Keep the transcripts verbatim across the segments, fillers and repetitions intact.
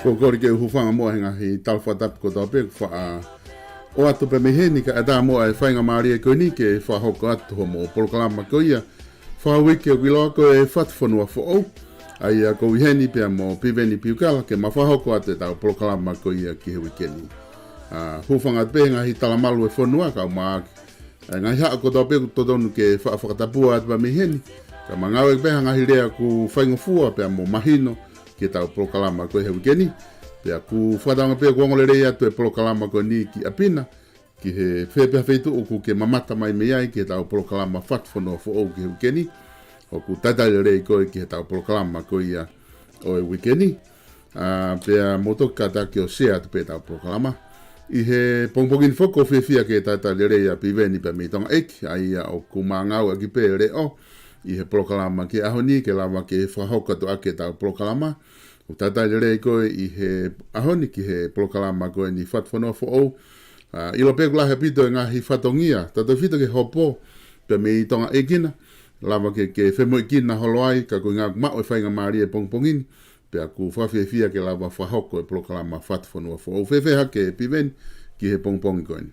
Ko e kole ke u hūfanga muʻa he ngaahi tala fakatapu kotoa pē kuo faʻa ʻoatu pē mei heni, kae ʻatā muʻa e faingamālie ko eni ke fakahoko atu hoʻomo polokalama ko ia fakauike ʻoku ʻiloa ko e Fatu Fonua Foʻou. ʻA ia ko u ʻi heni pea mo Piveni Piukala ke ma fakahoko atu ʻetau polokalama ko ia ki he uike ni. ʻA, hūfanga atu pē he ngaahi tala malu e fonua kae ʻumaʻā ʻa e ngaahi haʻa kotoa pē ʻoku totonu ke faʻa fakatapua atu pē mei heni. Kae ma ngāueʻaki pē ha ngaahi lea ʻoku faingofua pea mo mahino ki heʻetau polokalama ko ia he uike ni. Pea ʻoku fakatauange pē ʻoku ongo lelei atu e polokalama ko eni ki ʻapi na, ki he fē pē ha feituʻu ʻoku ke mamata mai mei ai ki heʻetau polokalama Fatu Fonua Foʻou ki he uike ni. ʻOku talitali lelei koe ki heʻetau polokalama ko ia ʻo e uike ni. ʻA, pea mou toki kātaki ʻo share atu pē ʻetau polokalama. ʻI he pongipongi ni foki ʻoku ou fiefia ke talitali lelei ʻa Piveni pea mei Tonga ʻEiki, ʻa ia ʻoku ma ngāueʻaki pē e leʻo ʻi he polokalama ki he ʻaho ni ke lava ke fakahoko atu ʻaki ʻetau polokalama. ʻOku talitali lelei koe ʻi he ʻaho ni ki he polokalama ko eni Fatu Fonua Foʻou. ʻA, ʻilo pē ʻoku lahi ʻaupito e ngaahi fatongia, tautefito ki he hopo pea mei Tonga ʻEiki na, lava ke, ke femoʻuekina holo ai, ka ko e ʻuhinga ʻoku maʻu e faingamālie he pongipongi ni, pea ʻoku ou fakafiefia ke lava fakahoko e polokalama Fatu Fonua Foʻou. Fēfē hake Piveni ki he pongipongi ko eni?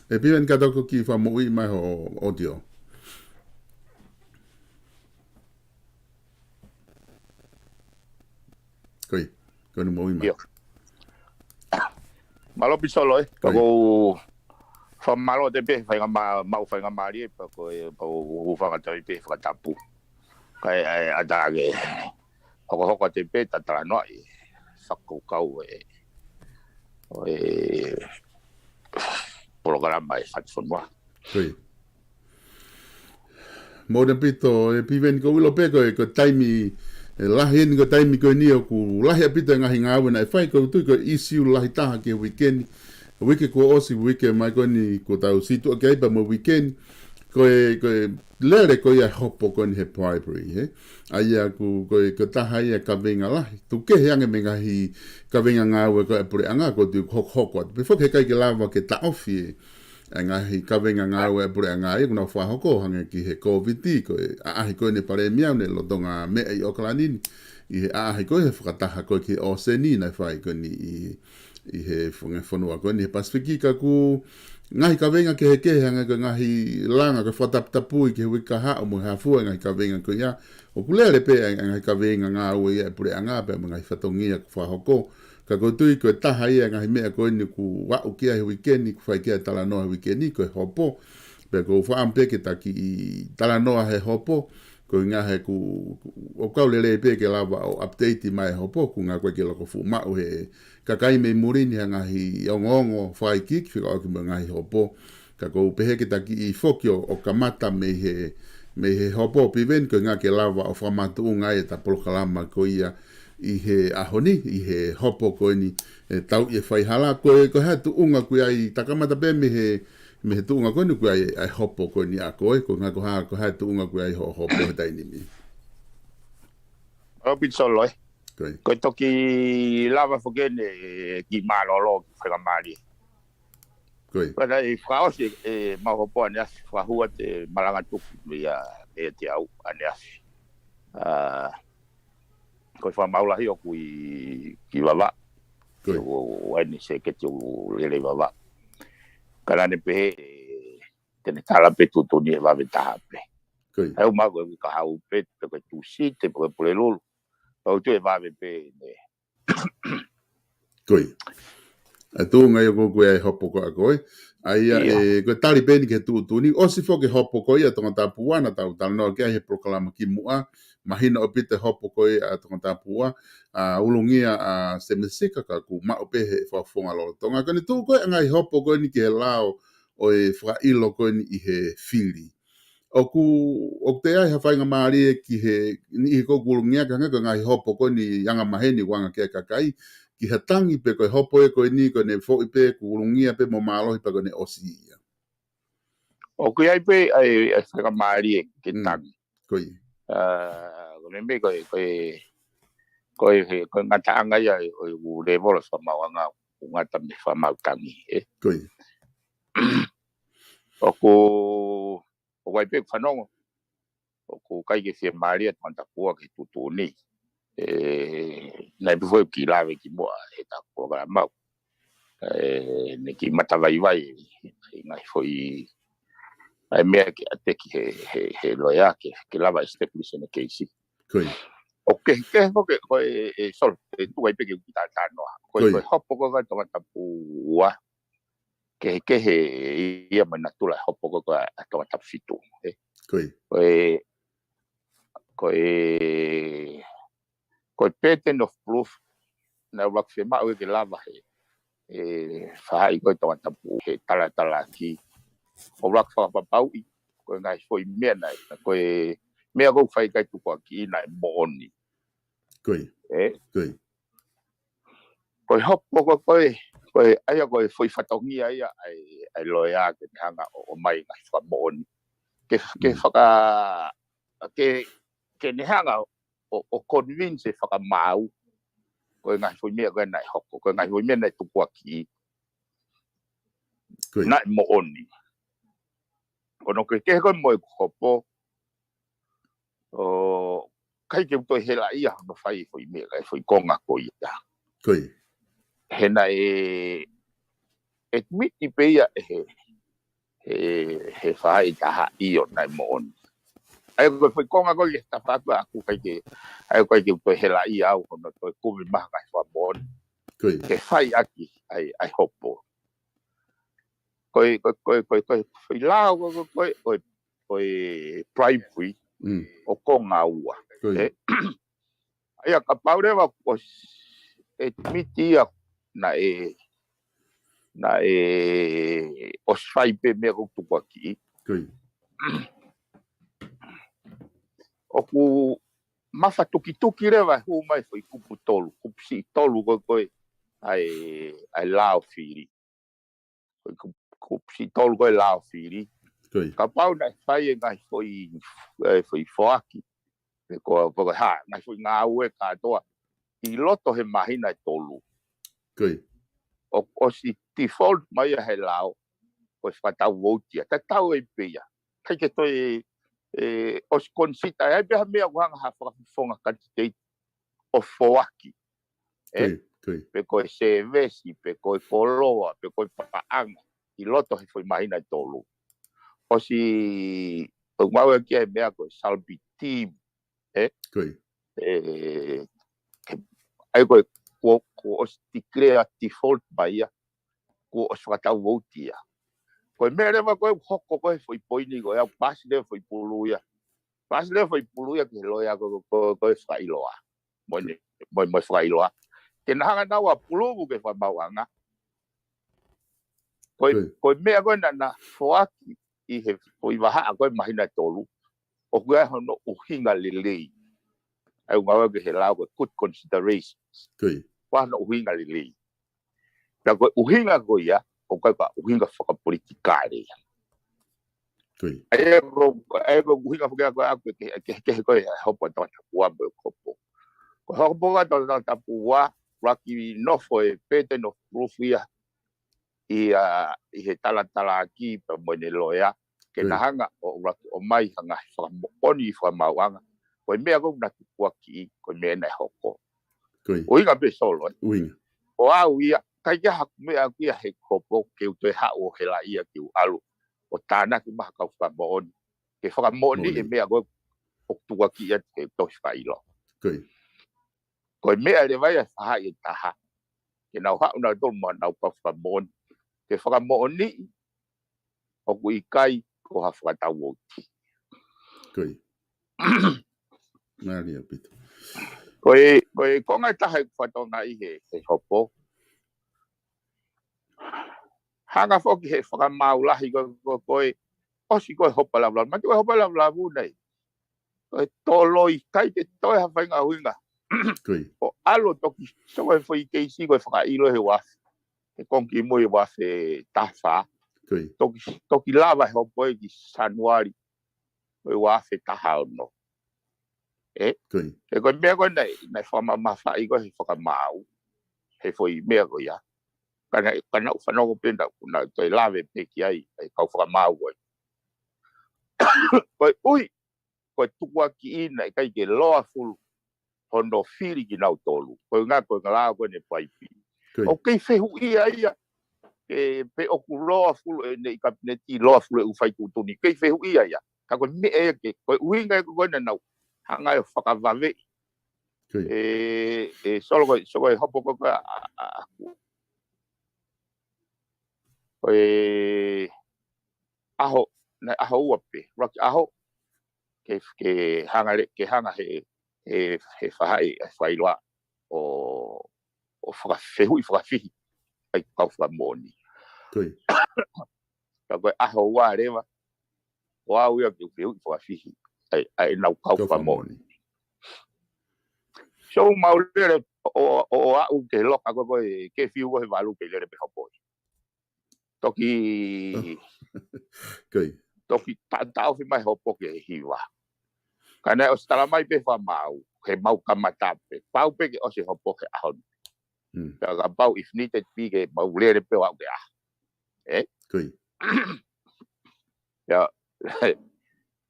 ʻE Piveni, ka tau kiʻi fakamoʻui mai hoʻo audio. Ko ia, ko eni moʻui mai. ʻIo. Mālō Pisolo, ē. Ko ia. Pea ʻoku ou fakamālō atu pē faingamā-, maʻu faingamālie, pea ko e, pea ʻoku ou hūfanga atu pē he fakatapu. Kae, ʻe, ʻatā ke hokohoko atu pē ʻeta talanoaʻi fakakaukau e, ʻo e polokalama e Fatu Fonua. Ko ia. Moʻoni ʻaupito, ʻe Piveni, ʻoku ou ʻilo pē ko e, ko e taimi, ʻe lahi eni ko e taimi ko eni ʻoku lahi ʻaupito e ngaahi ngāue naʻe fai, ʻoku ou tui ko e ʻīsiu lahi taha ki he uike ni, uike kuo ʻosi, uike mai ko eni kuo tau situʻa ki ai pea mo e uike ni. Ko e, ko e lele ko ia e hopo ko eni he bribery, ē? ʻA ia ʻoku, ko e, ko e taha ia e kaveinga lahi. Tuku kehe ange mei he ngaahi kaveinga ngāue ko ia e puleʻanga, ʻoku ou tui ʻoku hokohoko atu. Pea foki heʻikai ke lava ke taʻofi e, e ngaahi kaveinga ngāue e puleʻanga ia ʻoku nau fakahoko hangē ki he Kōviti, ko e ʻaʻahi ko eni e palēmia ʻo ne lolotonga meʻa ʻi ʻOkalani ni, ʻi he ʻaʻahi ko ia he fakataha ko ia ki he ʻōseni naʻe fai ko eni ʻi, ʻi he fo-, ngaahi fonua ko eni he Pasifiki, ka ʻoku ngaahi kaveinga kehekehe hangē ko e ngaahi langa ko e fakataputapui ki he uike kahaʻu mo e hā fua e ngaahi kaveinga ko ia. ʻOku lele pē e, e ngaahi kaveinga ngāue ia e puleʻanga pea mo e ngaahi fatongia ʻoku fakahoko. Ka ʻoku ou tui ko e taha ia e ngaahi meʻa ko eni ʻoku aʻu ki ai he uike ni, ʻoku fai ki ai e talanoa he uike ni, ko e hopo. Pea ʻoku ou fakaʻamu pē ke ta kiʻi talanoa he hopo, ko e ʻuhinga he ʻoku, ʻoku kau lelei pē ke lava ʻo update mai e hopo, ko e ʻuhinga ʻoku ʻikai ke loko fuʻu maʻu he kakai mei muli ni ha ngaahi ongoongo fakaikiiki fekauʻaki mo e ngaahi hopo. Ka ʻoku ou pehē ke ta kiʻi foki ʻo, ʻo kamata mei he, mei he hopo Piveni, ko e ʻuhinga ke lava ʻo fakamakatuʻunga ai ʻeta polokalama ko ia ʻi he ʻaho ni, ʻi he hopo ko eni, ʻe tau ʻi he faihala, ko e, ko e hā e tuʻunga ʻoku ʻi ai, ta kamata pē mei he, mei he tuʻunga ko eni ʻoku ʻi ai e hopo ko eni ʻa koe, ko e ʻuhinga ko e hā, ko e hā e tuʻunga ʻoku ʻi ai hoʻo hopo he taimi ni. Mālō Pisolo, ē. Ko ia. Ko e toki lava foki eni ʻe kiʻi mālōlō ki he faingamālie. Ko ia. Pea naʻe fakaʻosi ʻemau hopo ʻaneafi, fakahū atu e malanga tuku ia ʻe te au ʻaneafi. ʻA, ko e fakamaau lahi ʻoku ʻi, ki Vavaʻu. Ko ia. ʻOku, ʻoku ʻi ai ʻeni e sēketi ʻoku lele ʻi Vavaʻu. Ka naʻá ne pehē, ʻe, te ne tala pē tuʻutuʻuni ʻe vave taha pē. Ko ia. ʻE ʻumaʻā ko e uike kahaʻu pē, pe ko e Tūsite, pe ko e Pulelulu. Pea ʻoku ou tui ʻe vave pē ʻene. Ko ia. ʻA e tuʻunga ia ʻoku ʻi ai e hopo ko ia ʻa koe. ʻA ia, ʻIo. ʻE, ko e tali pē ʻeni ki he tuʻutuʻuni. ʻOsi foki e hopo ko ia ʻa Tongatapu ua naʻa tau talanoa ki ai he polokalama kimuʻa. Mahino ʻaupito e hopo ko ia ʻa Tongatapu ua. ʻA, Ulungia, ʻa, Semesika, ka ʻoku maʻu pē he fakafofonga lolotonga. Ka ne tuʻu ko ia e ngaahi hopo ko eni ki he lao ʻo e fakaʻilo ko eni ʻi he fili. ʻOku, ʻoku toe ʻi ai ha faingamālie ki he, ʻi he ko Ulungia ka hangē ko e ngaahi hopo ko eni angamaheni ʻoku anga ki ai e kakai, ki ha tangi pe ko e hopo ē ko eni ko ʻene foʻi pē ʻa Ulungia pē mo mālohi pea ko ʻene ʻosi ia. ʻOku ʻi ai pē ʻa e, ʻa e faingamālie ke Mm. tangi. Ko ia. ʻA, ko e meimei ko e, ko e, ko e, ko e ngataʻanga ia ʻo e, ʻo e lēvolo fakamaauʻanga ʻoku ngata mei he fakamaau tangi, ē. Ko ia. ʻOku, ʻoku ʻi ai pē ʻeku fanongo ʻoku ʻikai ke fiemālie ʻa Tongatapu Ua ki he tuʻutuʻuni. ʻE, naʻe pehē foki ʻeku kiʻi lave kimuʻa he taʻu ko ē ʻa Mau. ʻE, ne kiʻi matavaivai ʻi he ngaahi foʻi, ʻa e meʻa ke ʻateki he, he, he loea ke, ke lava ʻo establish ʻene keisi. Ko ia. ʻOku kehekehe foki ko e, e, sorry, ʻe tuku ai pē ke u kiʻi talanoa. Ko e, ko ia, ko e hopo ko ē ʻa Tongatapu Ua, kehekehe ia mo e natula e hopo ko ē ʻa Tongatapu Fitu. ʻE, ko ia, ko e, ko e, ko e burden of proof naʻe ʻuluaki fiemaʻu ke lava he, ʻe, faʻahi ko ē Tongatapu he talatalaaki. ʻUluaki fakapapauʻi ko e ngaahi foʻi meʻa naʻe, ko e meʻa ko ē ʻoku fai ki ai e tukuakiʻi naʻe moʻoni. Ko ia. ʻE? Ko ia. Ko e hopo ko ē, ko e, ko e, ʻa ia ko e foʻi fatongia ia ʻa e, ʻa e loea ke ne hanga ʻo, ʻomai ngaahi fakamoʻoni. Ke, ke, mm, faka-, ke, ke ne hanga ʻo, ʻo convince e fakamaau ko e ngaahi foʻi meʻa ko ē naʻe hoko, ko e ngaahi foʻi meʻa naʻe tukuakiʻi, ko ia, naʻe moʻoni. Ko hono kehekehe ko ē mo ʻeku hopo, ʻoku ʻikai ke u toe helaʻia hono fai e foʻi meʻa, e foʻi konga ko ia. Ko ia. He naʻe admit pē ia ʻe he, he, he faʻahi ʻe taha ʻio naʻe moʻoni. ʻA ia ko e foʻi konga ko ia he tafaʻaki ʻaʻaku ʻikai ke, ʻa ia ʻoku ʻikai ke u toe helaʻia au hono toe kumi mai ha ngaahi fakamoʻoni. Ko ia. Ke fai ʻaki ʻa e, ʻa e hopo. Ko e, ko e, ko e, ko e, ko e foʻi lao ko ē, ko e, ko e, ko e bribery, mm, ʻoku konga ua. Ko ia. ʻE, ʻa ia kapau leva kuo ʻosi admit ia naʻe, naʻe ʻosi fai pē meʻa ko ē tukuakiʻi. Ko ia. ʻOku mafatukituki leva e hū mai foʻi kupu tolu, kupu siʻi tolu ko ē, ko ē, ʻa e, ʻa e lao fili. Ko e kupu, kupu siʻi tolu ko ē lao fili. Ko ia. Kapau naʻe fai e ngaahi foʻi, e foʻi foaki, pe ko, pe ko e hā, ngaahi foʻi ngāue kātoa ʻi loto he māhina ʻe tolu. Ko ia. ʻOku ʻosi default mai ia he lao, ko e fakatau vouti ia. Tatau ai pē ia. ʻIkai ke toe, ʻe, ʻosi consider ai pē ha meʻa ʻoku hanga ha fakafofonga candidate ʻo foaki. ʻE? Ko ia, ko ia. Pe ko e sēvesi, pe ko e koloa, pe ko e paʻanga ʻi loto he foʻi māhina ʻe tolu. ʻOsi, ʻoku mau ʻeke ai e meʻa ko e shall be deemed. ʻE? Ko ia. ʻE, ʻa ia ko e, kuo, kuo ʻosi declare default mai ia, kuo ʻosi fakatau vouti ia. Ko e meʻa leva ko ē ʻoku hoko ko ē he foʻi poini ko ia, paasi leva foʻi pulu ia. Paasi leva foʻi pulu ia ki he loea ko ē, ko ē, ko ē fakaʻiloa. Mo ʻene, mo, mo e fakaʻiloa. Ke na hanga ʻo approve ki he fakamaauʻanga. Ko e, ko ia, ko e meʻa ko ē naʻa na foaki ʻi he foʻi vahaʻa ko ē māhina ʻe tolu, ʻoku ʻi ai hono ʻuhinga lelei. ʻA ia ʻoku ngāueʻaki he lao ko e good considerations. Ko ia. ʻOku ʻi ai hono ʻuhinga lelei. Pea ko e ʻuhinga ko ia, ʻoku ʻikai ko ha ʻuhinga fakapolitikale ia. Ko ia. ʻA ia ko, ʻa ia ko e ʻuhinga foki ia ko ē ʻaʻaku ke, ke, ke, ke ko e hopo ʻa Tongatapu Ua mo e hopo. Ko e hopo ʻa Tongatapu Ua, ʻuluaki nofo e burden of proof ia ʻi, ʻa, ʻi he talatalaaki pea mo ʻene loea, ke na, ko ia, hanga ʻo ʻuluaki ʻomai ha ngaahi fakamoʻoni fakamaauʻanga. Ko e meʻa ko ē naʻe tukuakiʻi, ko e meʻa naʻe hoko. Ko ia. ʻUhinga pē Solo, ē? ʻUhinga. Ko au ia, ʻikai ke ʻi ai haku meʻa ʻaʻaku ia he hopo ke u toe haʻu ʻo helaʻia ke u ʻalu ʻo tānaki mai ha kau fakamoʻoni ke fakamoʻoniʻi e, moʻoni, meʻa ko ē ʻoku tukuakiʻi atu he tohi fakaʻiloa. Ko ia. Ko e meʻa leva ia ʻa e faʻahi ʻe taha, ke nau haʻu nautolu mo ʻenau kau fakamoʻoni ke fakamoʻoniʻi ʻoku ʻikai ko ha fakatau vouti. Ko ia. Mālie ʻaupito. Ko e, ko e konga ʻe taha ʻeku fakatokangaʻi he, he hopo. Hanga foki he fakamaau lahi ko, ko, ko e, ʻosi ko e hopo ʻa Lavulavu. Mate ko e hopo ʻa Lavulavu nei. Ko e toloi, ʻikai ke toe ha faʻahinga ʻuhinga. Ko ia. ʻO ʻalu ʻo toki, so ko e foʻi keisi ko e fakaʻilo he ua afe, he konga kimui ua afe taha fā. Ko ia. Toki, toki lava he hopo ia ki Sānuali ʻo e ua afe taha ono. ʻE? Ko ia. He ko e meʻa ko ē naʻe, naʻe fakamamafaʻi ko ē he fakamaau he foʻi meʻa ko ia. Ka naʻe, ka naʻa ku fanongo pē naʻa, naʻa toe lave pē ki ai ʻa e kau fakamaau ko ē. Koeʻuhi ko e tukuakiʻi naʻe ʻikai ke loa fulu hono fili kinautolu. Ko e ʻuhinga ko e ngaahi lao ko ē ne paipi. ʻOku kei fehuʻia ia. Ke pe ʻoku loa fulu ʻene ʻi kapineti, loa fulu e ʻū fai tuʻutuʻuni. Kei fehuʻia ia. Ka ko e meʻa ia ke, ko e ʻuhinga ia ko ē naʻa nau hanga ʻo fakavave. ʻE, ʻe Solo ko, Solo ko e hopo ko ē ʻa, ʻa, ʻa, ko e ʻaho, naʻe ʻaho ua pē, ʻuluaki ʻaho, ke, ke hanga le, ke hanga he, he, he fahaʻi, ʻa e failoa ʻo, ʻo fakafehuʻi fakafihi ʻa e kau fakamoʻoni. Ka ko e ʻaho ua leva, ʻo aʻu ia ke fehuʻi fakafihi ʻa e, ʻa e nau kau fakamoʻoni. So mau lele ʻo, ʻo, ʻo aʻu ke loka ko ē ko ē ke fiu ko ē he valu ke lele pē hopo ia. Toki, toki ta, taʻofi mai hopo ke hiva. Ka naʻe ʻosi tala mai pē fakamaau, he mau kamata pē. Pau pē ke ʻosi hopo he ʻaho ni. Ka kapau if needed be ke mau lele pē ʻo aʻu ke ʻaho. ʻE? Ia,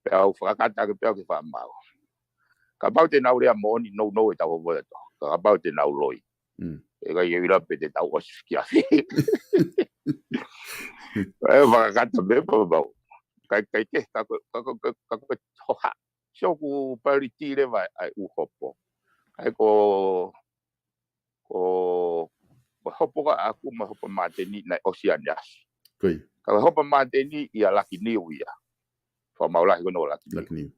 pea u fakakata ke pea ke fakamaau. Kapau te nau lea moʻoni nounou e tau ʻo voia to. Ka kapau te nau loi. ʻE kai e vila pe te tau ʻosi ki a fi. ʻE fakakata me pa mau. Kai, kai ke, ka ko, ka ko, ka, ka ko hoha. Sio ku paliti leva ʻa e ʻū hopo. Kai ko ko, ko hopo ka aku ma hopo mateni naʻe ʻosi ʻaneafi. Ka ko hopo mateni ia Lakiniu ia. Fakamaau lahi ko ē ʻo Lakiniu.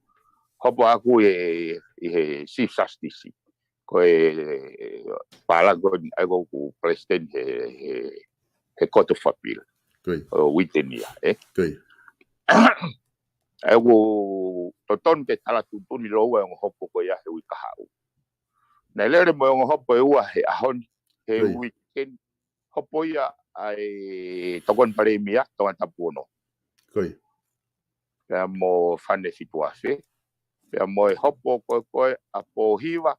Hopo aku ʻi he, ʻi he Chief Justice. Ko e pala ko ē ʻa e ko ku Palesiteni he, he, he Court of Appeal. ʻO Uiteni ia, ʻe? ʻA e ku totonu ke tala tuʻutuʻuni lōua e ongo hopo ko ia he uike kahaʻu. Naʻe lele mo e ongo hopo ʻe ua he ʻaho ni, he uike ni, hopo ia ʻa e Tokoni Palēmia, Tongatapu ono. Pea mo Fane Fituafe, pea mo e hopo ko ē ko ē ʻa Pōhiva,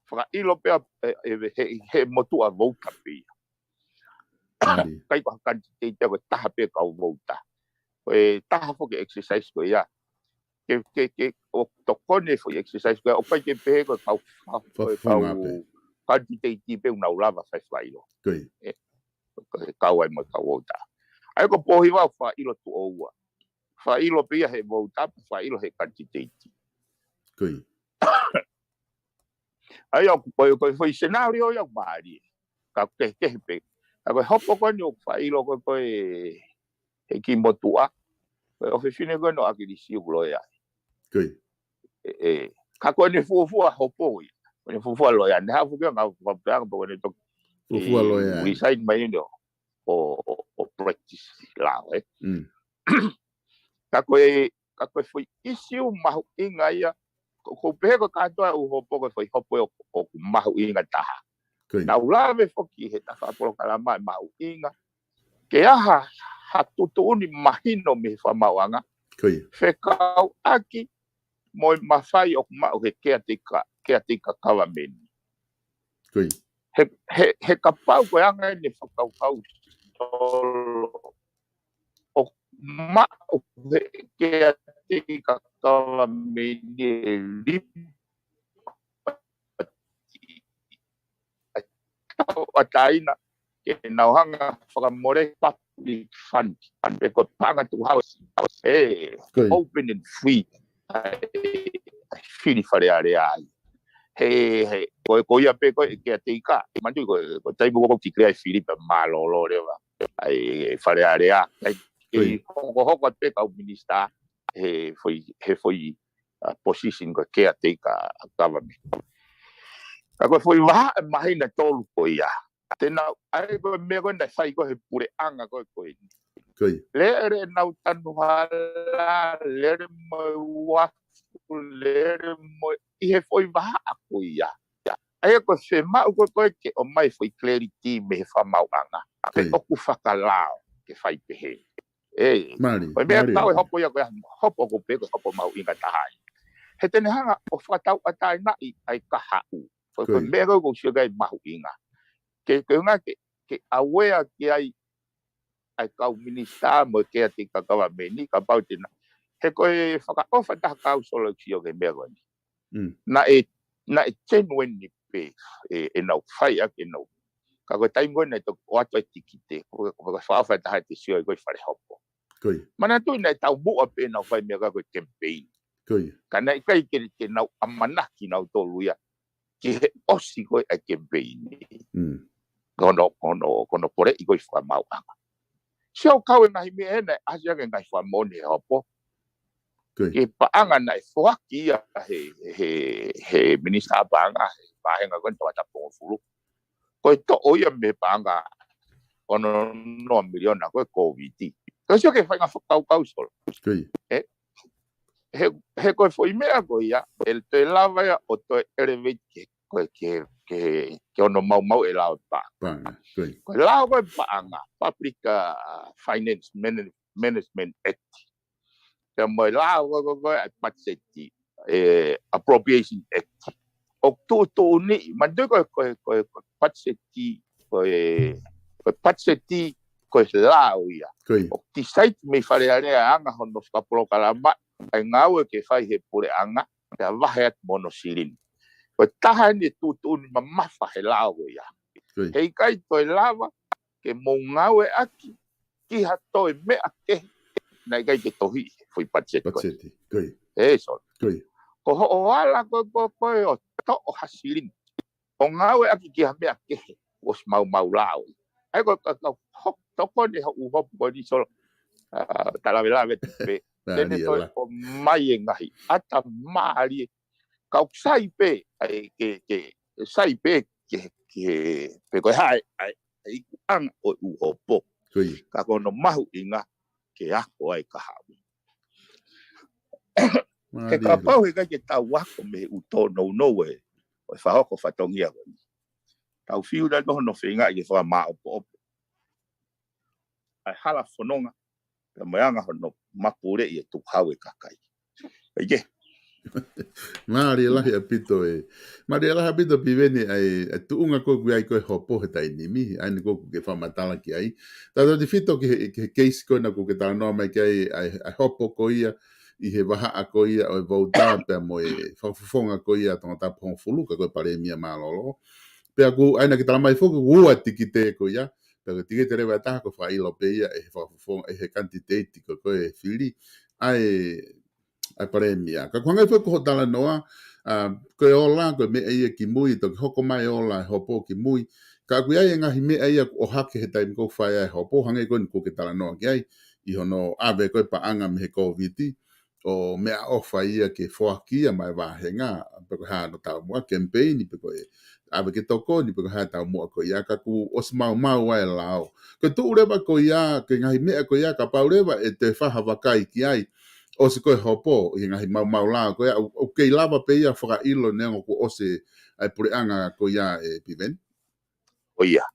fakaʻilo pea, ʻe, ʻe, he, he motuʻa vouta pē ia. ʻIkai ko ha kanititeiti ko e taha pē kau vouta. Ko e taha foki e exercise ko ia. Ke, ke, ke, ʻo tokoni foʻi exercise ko ia, ʻoku ʻikai ke pehē ko e kau, ko e kau kanititeiti pē ʻoku nau lava fai fakaʻilo. ʻE, ko e kau ai mo e kau vouta. ʻA ia ko Pōhiva ʻoku fakaʻilo tuʻo ua. Fakaʻilo pē ia he vouta, fakaʻilo he kanititeiti. ʻA ia ʻoku, ko e, ko e foʻi senalio ia ʻoku mālie. Ka kehekehe pē. Ka ko e hopo ko eni ʻoku fakaʻilo ko ē ko ē he kiʻi motuʻa. Ko e ʻofefine ko eni ʻo ʻAkilisi ʻoku loea ai. ʻE, ʻe. Ka ko ʻene fuofua hopo ia. Ko ʻene fuofua loea. Ne hafu kia ngā fapeanga po ko ʻene toki resign mai ʻene ʻo, ʻo, ʻo, ʻo practice lao, ʻe. Ka ko e, ka ko e foʻi ʻisiū mahuʻinga ia, ko, ko pehē ko e kātoa ʻū hopo ko e foʻi hopo ʻo, ʻoku mahuʻinga taha. Nau lave foki he tafa polokalama ʻe mahuʻinga. Ke ʻi ai ha tuʻutuʻuni mahino mei he fakamaauʻanga. Fekauʻaki mo e mafai ʻoku maʻu he caretaker, caretaker government. He, he, he kapau ko e anga ʻene fakakaukau Solo ʻoku maʻu he caretaker government ʻe lima ʻa e tauʻatāina ke nau hanga fakamole public fund. Pe ko e paʻanga tukuhau ʻe open and free. ʻA e fili Fale Alea ai. He, he, ko e, ko ia pē ko e caretaker. Manatuʻi ko e, ko e taimi ʻoku ou declare ai fili pea mālōlō leva ʻa e Fale Alea. ʻIkai ke hokohoko atu pē kau minisitā he foʻi, he foʻi, uh, position ko e caretaker government. Ka ko e foʻi vahaʻa mahina tolu ko ia. Te nau, ʻa e ko e meʻa ko ē naʻe fai ko ē he puleʻanga ko ē ko eni. Lele nau tanu hala, lele mo e uafu, lele mo e ʻi he foʻi vahaʻa ko ia. ʻA ia ko e fiemaʻu ko ē ko ē ke ʻomai foʻi clarity mei he fakamaauʻanga. Pe ʻoku fakalao ke fai pehē. ʻE, ko e meʻa kau e hopo ia ko e hopo ʻoku pehē ko e hopo mahuʻinga taha ia. He te ne hanga ʻo fakatauʻatāinaʻi ʻa e kahaʻu. Ko e, ko e meʻa ko ē ʻoku ou sio ki ai mahuʻinga. Ke, ke ʻuhinga ke, ke aware ki ai ʻa e kau minisitā mo e caretaker government ni, kapau te na. He ko e fakaʻofa taha kau solo sio ki he meʻa ko eni. Mm. Naʻe, naʻe genuine ni pē, ʻe, ʻenau fai ʻaki ʻenau. Ka ko e taimi ko ē naʻe toki ʻoatu e tikite, ko e, ko e fakaʻofa taha te sio ai ko e fale hopo. Ko ia. Manatuʻi naʻe taumuʻa pē ʻenau fai meʻa ka ko e campaign. Ko ia. Ka naʻe ʻikai ke, ke nau ʻamanaki nautolu ia ki he ʻosi ko ē ʻa e campaign ni. Mm. Ko hono, ko hono, ko hono poleʻi ko ē fakamaauʻanga. Sio kau e ngaahi meʻa ena, ʻasi ake ngaahi fakamoʻoni he hopo. Ko ia. Ki he paʻanga naʻe foaki ia he, he, he minisitā paʻanga, he vāhenga ko ē Tongatapu hongofulu. Ko e toʻo ia mei he paʻanga ono noa miliona ko e Covid. Ka sio ki he faʻahinga fakakaukau solo. Ko ia. ʻE, he, he ko e foʻi meʻa ko ia, ʻe toe lava ia ʻo toe elevate ke, ko e ke, ke, ke ono maumau e lao e paʻanga. Paʻanga, ko ia. Ko e lao ko e paʻanga, Public, uh, Finance Manage-, Management Act. Pea mo e lao ko e, ko e, ko e, ʻa e budget, ʻe, Appropriation Act. ʻOku tuʻutuʻuni, manatuʻi ko e, ko e, ko e, ko e budget, ko e, ko e budget, ko e lao ia. Ko ia. ʻOku decide mei Fale Alea ʻa e anga hono fakapolokalama, ʻa e ngāue ke fai he puleʻanga, pea vahe atu mo hono silini. Ko e taha eni ʻe tuʻutuʻuni mamafa he lao ko ia. Ko ia. He ʻikai toe lava, ke mou ngāueʻaki, ki ha toe meʻa kehe, naʻe ʻikai ke tohi, foʻi budget ko ē. Budget, ko ia. ʻE, solo. Ko ia. Ko hoʻo ala ko, ko, ko ē ʻo toʻo ha silini. ʻO ngāueʻaki ki ha meʻa kehe, ʻosi maumau lao. ʻA ia ko, ko, ko, ho-, tokoni hoʻo hopo ko eni solo. Ah, talavelave pē. Te ne toe ʻomai e ngaahi. ʻAta mālie. Kau sai pē, ʻa e ke, ke, sai pē, ke, ke, pe ko e hā e, ʻa e, ʻa e ikuʻanga ʻo e ʻū hopo. Ko ia. Ka ko hono mahuʻinga ke ako ai ka haʻu. He kapau he ʻikai ke tau ako mei he ʻū tōnounou ē, ʻo e fakahoko fatongia ko eni. Tau fiu naʻa tau hono feingaʻi ke fakamāʻopoʻopo ʻa e hala fononga, pea mo e anga hono mapuleʻi e tukuhau e kakai. ʻIkai ke? Mālie lahi ʻaupito ē. Mālie lahi ʻaupito Piveni ʻa e, ʻa e tuʻunga ko ē ʻoku ʻi ai ko ē hopo he taimi ni, ʻa eni ko ē ʻoku ke fakamatala ki ai. Tautautefito ki he, ki he case ko ē naʻa ʻoku ke talanoa mai ki ai, ʻa e, ʻa e hopo ko ia, ʻi he vahaʻa ko ia ʻo e vouta pea mo e fakafofonga ko ia Tongatapu hongofulu, ka ko e palēmia mālōlō. Pea ʻoku, ʻa ia naʻa ke talamai foki, ua tikite ko ia, pea ko e tikite leva ʻe taha ʻoku fakaʻilo pē ia ʻe he fakafofonga, ʻe he kanititeiti ko ē ʻoku fili ʻa e, ʻa e palēmia. Ka ʻoku hangē foki ko hoʻo talanoa, ʻa, ko e ola, ko e meʻa ia kimui, toki hoko mai e ola e hopo kimui. Ka ʻoku ʻi ai e ngaahi meʻa ia ʻoku ʻohake he taimi ko ē ʻoku fai ai e hopo, hangē ko eni ʻoku ke talanoa ki ai, ʻi hono ʻave ko ē paʻanga mei he Covid, ʻo meʻaʻofa ia ke foaki ia maʻa e vāhenga, pe ko e hā hono taumuʻa, campaign, pe ko e ʻave ke tokoni, pe ko e hā e taumuʻa ko ia, ka kuo ʻosi maumau ai e lao. Ko e tuʻu leva ko ia, ko e ngaahi meʻa ko ia, kapau leva ʻe toe fai ha vakai ki ai, ʻosi ko ē hopo, ʻi he ngaahi maumau lao ko ia, ʻoku, ʻoku kei lava pē ia fakaʻilo neongo kuo ʻosi ʻa e puleʻanga ko ia ē Piveni. Ko ia.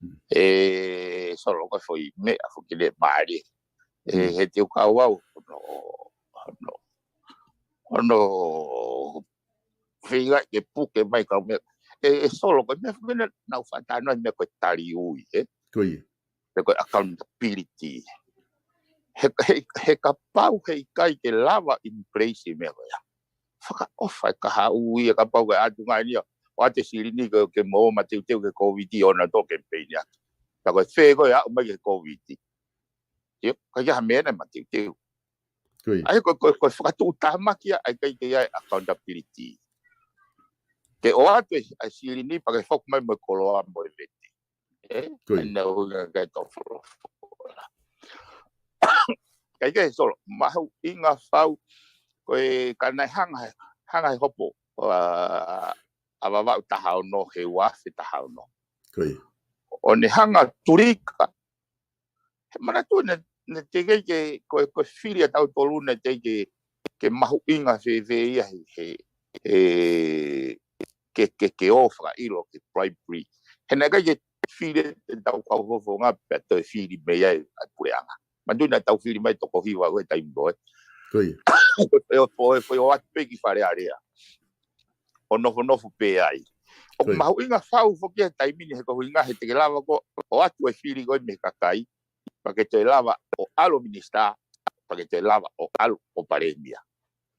Mm. ʻE, solo ko e foʻi meʻa foki leva mālie. ʻE, mm, he te u kau au, hono, hono, hono feinga ke puke mai kau meʻa. ʻE, ʻe solo ko e meʻa foki naʻa, naʻa ku fakatalanoa he meʻa ko e tali ui, ē? Ko ia. Pe ko e accountability. He, he, he kapau he ʻikai ke lava in place e meʻa ko ia. Fakaʻofa e kahaʻu ia kapau ko e ʻatu ngaahi ni ia. ʻOatu e silini ke, ke mo mateuteu ki he Covid ʻo na to campaign ia. Ta ko e fē ko e aʻu mai ki he Covid. Io, ka ia ha meʻa naʻe mateuteu. Ko ia. ʻA ia ko, ko, ko e fakatuʻutāmaki ia, ʻa ia ʻikai ke ʻi ai accountability. Ke ʻoatu e, ʻa e silini pea ke foki mai mo e koloa mo e vete. Ē? Ko ia. ʻA ia naʻa ku ʻikai ke tau folofola. ʻIkai ke solo, mahuʻinga fau, ko e ka naʻe hanga, hanga he hopo, ʻa, ʻa Vavaʻu taha ono, he ua afe taha ono. Ko ia. ʻO ne hanga tulika, he manatu naʻe, naʻe teʻeki ke, ko e, ko e fili ʻa tautolu naʻe teʻeki ke, ke mahuʻinga fēfē ia he, he, he, ke, ke, ke ō fakaʻilo ke bribery. He naʻe ʻikai ke fili ʻe tau kau fofonga pea toe fili mei ai ʻa e puleʻanga. Manatu naʻa tau fili mai toko hiva ko e taimi ko ē. Ko ia. Ko e, ko e, ko e ʻoatu pē ki Fale Alea. ʻO nofonofo pē ai. ʻOku mahuʻinga fau foki he taimi ni he ko e ʻuhinga he te ke lava ko ē ʻo ʻoatu e fili ko ē mei he kakai, pea ke toe lava ʻo ʻalu ʻo minisitā, pea ke toe lava ʻo ʻalu ʻo palēmia.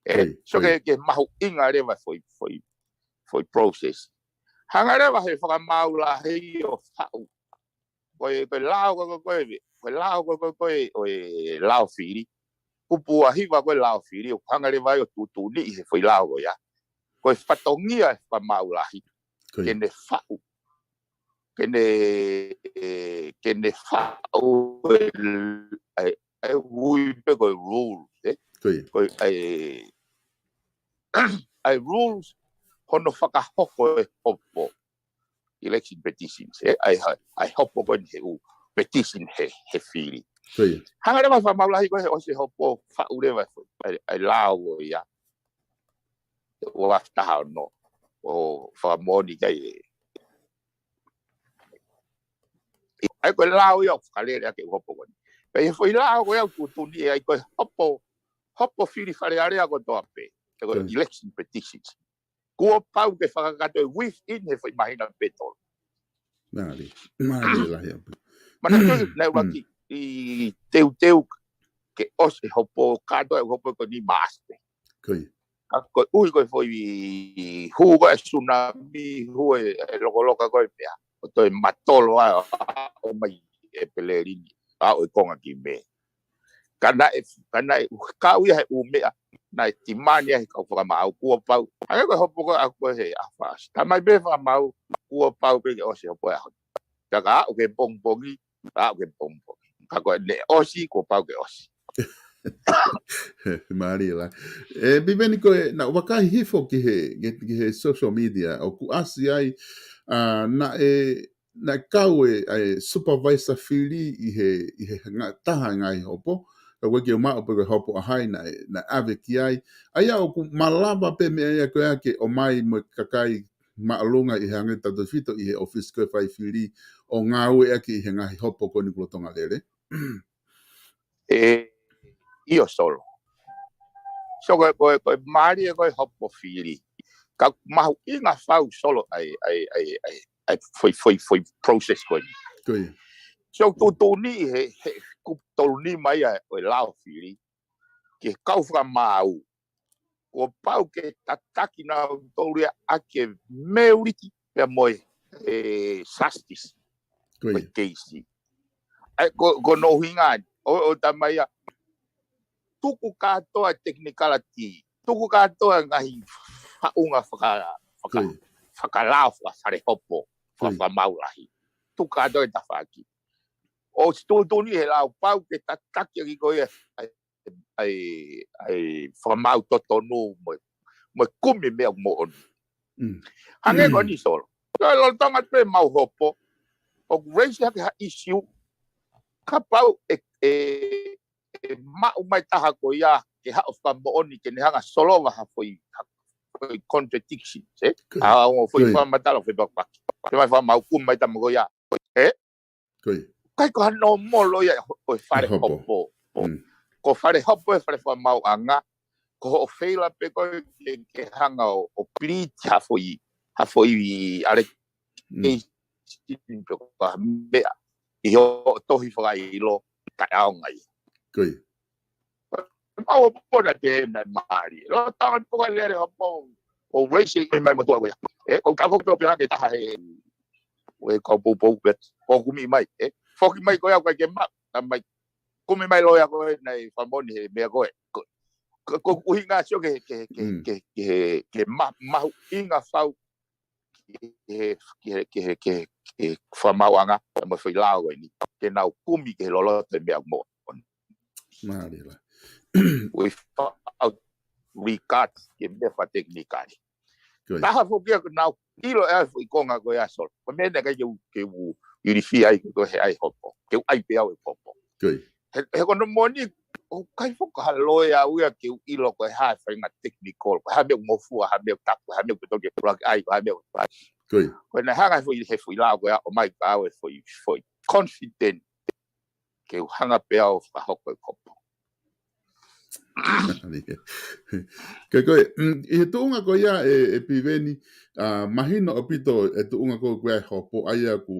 ʻE, so ke, ke mahuʻinga leva foʻi, foʻi, foʻi process. Hanga leva he fakamaau lahi ʻo faʻu. Ko e, ko e lao ko, ko, ko e, ko e lao ko, ko, ko e, ʻo e lao fili. Kupu ua hiva ko e lao fili, ʻo hanga leva ʻo tuʻutuʻuni he foʻi lao ko ia. Ko e fatongia e fakamaau lahi. Ke ne faʻu. Ke ne, ke ne faʻu e, e, e ui pē ko e rules, ē? Ko e, e, e rules hono fakahoko e hopo. Election petitions, ē? ʻA e, ʻa e hopo ko eni he ʻū petition he, he fili. Hanga leva fakamaau lahi ko ē he ʻosi e hopo faʻu leva e, e, e lao ko ia. Ua afe taha ono ʻo fakamoʻoni ki ai e. ʻA ia ko e lao ia ʻoku fakalele ʻaki e hopo ko eni. Pea ʻi he foʻi lao ko ia ʻoku tuʻutuʻuni ai ko e hopo, hopo fili Fale Alea kotoa pē. Ko e election petitions. Kuo pau ke fakakakato within he foʻi māhina pē tolu. Mālie, mālie lahi ʻaupito. Manatuʻi naʻe ʻuluaki teuteu ke ʻosi e hopo, kātoa e hopo ko eni Maʻasi pē. Ka koeʻuhi ko e foʻi hū ko ē e tsunami, hū e, e lokoloka ko ē meʻa. ʻO toe matolo ai ʻo, ʻo mai ʻEpeleli ni, ʻo aʻu e konga ki Mē. Ka naʻe, ka naʻe kau ia he ʻū meʻa naʻe timani ai he kau fakamaau kuo pau. Hangē ko e hopo ko ē ʻa ko ē he ʻaho fā. Talamai pē fakamaau kuo pau pē ke ʻosi e hopo he ʻaho ni. Ka ka aʻu ki he pongipongi, aʻu ki he pongipongi. Ka ko ē naʻe ʻosi, kuo pau ke ʻosi. Mālie lahi. ʻE, Piveni ko ē, naʻa ku vakai hifo ki he, ki, ki he social media, ʻoku ʻasi ai, ʻa, naʻe, naʻe kau e, ʻa e supervisor fili ʻi he, ʻi he nga-, taha e ngaahi hopo, ka ʻoku ʻikai ke u maʻu pe ko e hopo ʻa hai naʻe, naʻe ʻave ki ai. ʻA ia ʻoku malava pē meʻa ia ko ia ke ʻomai mo e kakai māʻolunga ʻi he hangē tautefito ʻi he ʻōfisi ko ē fai fili ʻo ngāueʻaki ʻi he ngaahi hopo ko eni ʻoku lolotonga lele. ʻE, ʻio Solo. So ko e, ko e, ko e mālie ko e hopo fili. Ka mahuʻinga fau Solo ʻa e, ʻa e, ʻa e, ʻa e, ʻa e foʻi, foʻi, foʻi process ko eni. So tuʻutuʻuni he, he kupu tolu nima ia ʻo e lao fili ki he kau fakamaau. Kuo pau ke tataki nautolu ia ʻaki e meuliti pea mo e, e justice. Ko e keisi. ʻA ia ko, ko hono ʻuhinga eni, ʻo, ʻo talamai ia, tuku kātoa e technicality, tuku kātoa e ngaahi faʻunga faka-, faka-, fakalao, faka-, fale hopo, faka-, fakamaau lahi. Tuku kātoa e tafaʻaki. ʻOsi tuʻutuʻuni he lao pau ke tataki ʻaki ko ia ʻa e, ʻa e, ʻa e fakamaau totonu mo e, mo e kumi meʻa moʻoni. Hangē ko eni Solo. Ko e lolotonga pē mau hopo, ʻoku raise hake ha issue, kapau ʻe, ʻe, ʻe maʻu mai taha ko ia ke haʻu ʻo fakamoʻoni ke ne hanga ʻo solova ha foʻi, ha foʻi contradiction, ē? Ha ongo foʻi fakamatala, foʻi pakipaki. Ke mai fakamaau kumi mai tama ko ia, ē? ʻIkai ko hano molo ia ʻo e fale hopo. Ko fale hopo e fale fakamaauʻanga, ko hoʻo feila pē ko ē ke, ke hanga ʻo, ʻo plead ha foʻi, ha foʻi allegation pe ko ha meʻa ʻi hoʻo tohi fakaʻilo, kae ʻaonga ia. Mau hopo na te na mālie. Lolotonga pē ko e lele hopo. ʻO raise mai mo tua ko ia. ʻE, ʻoku ka foki pē ʻo pehē ke taha he, ʻe kau poupou pē. ʻO kumi mai, ē. Foki mai ko ia ʻoku ʻikai ke maʻu, talamai. Kumi mai loea ko ē naʻe fakamoʻoni he meʻa ko ē. Ko, ko, ko e ʻuhinga Solo ke, ke, ke, ke, ke, ke ma-, mahuʻinga fau ki he, ki he, ki he, ki he, ki he fakamaauʻanga, mo e foʻi lao ko eni. Ke nau kumi ke loloto e meʻa moʻoni. Mālie lahi. Without regard ki he meʻa fakatekinikale. Taha foki ia ko ʻenau ʻilo ʻa e foʻi konga ko ia Solo. Ko e meʻa naʻe ʻikai ke u, ke u ilifia ai ko e he ʻai hopo. Ke u ʻai pē au e hopo. He, he ko hono moʻoni, ʻoku ʻikai foki ha loea au ia ke u ʻilo ko e hā e faʻahinga technical, ko e hā e meʻa ʻoku ngofua, hā e meʻa ʻoku tapu, hā e meʻa ʻoku totonu ke ʻuluaki ʻai, ko e hā e meʻa ʻoku. Ko e naʻe hanga he foʻi, he foʻi lao ko ia ʻo ʻomai kiate au e foʻi, foʻi confident ke u hanga pē au ʻo fakahoko e hopo. Ka ko e, mm, ʻi he tuʻunga ko ia ʻe, ʻe Piveni, ʻa, mahino ʻaupito e tuʻunga ko ia ʻoku ʻi ai e hopo, ʻa ia ʻoku,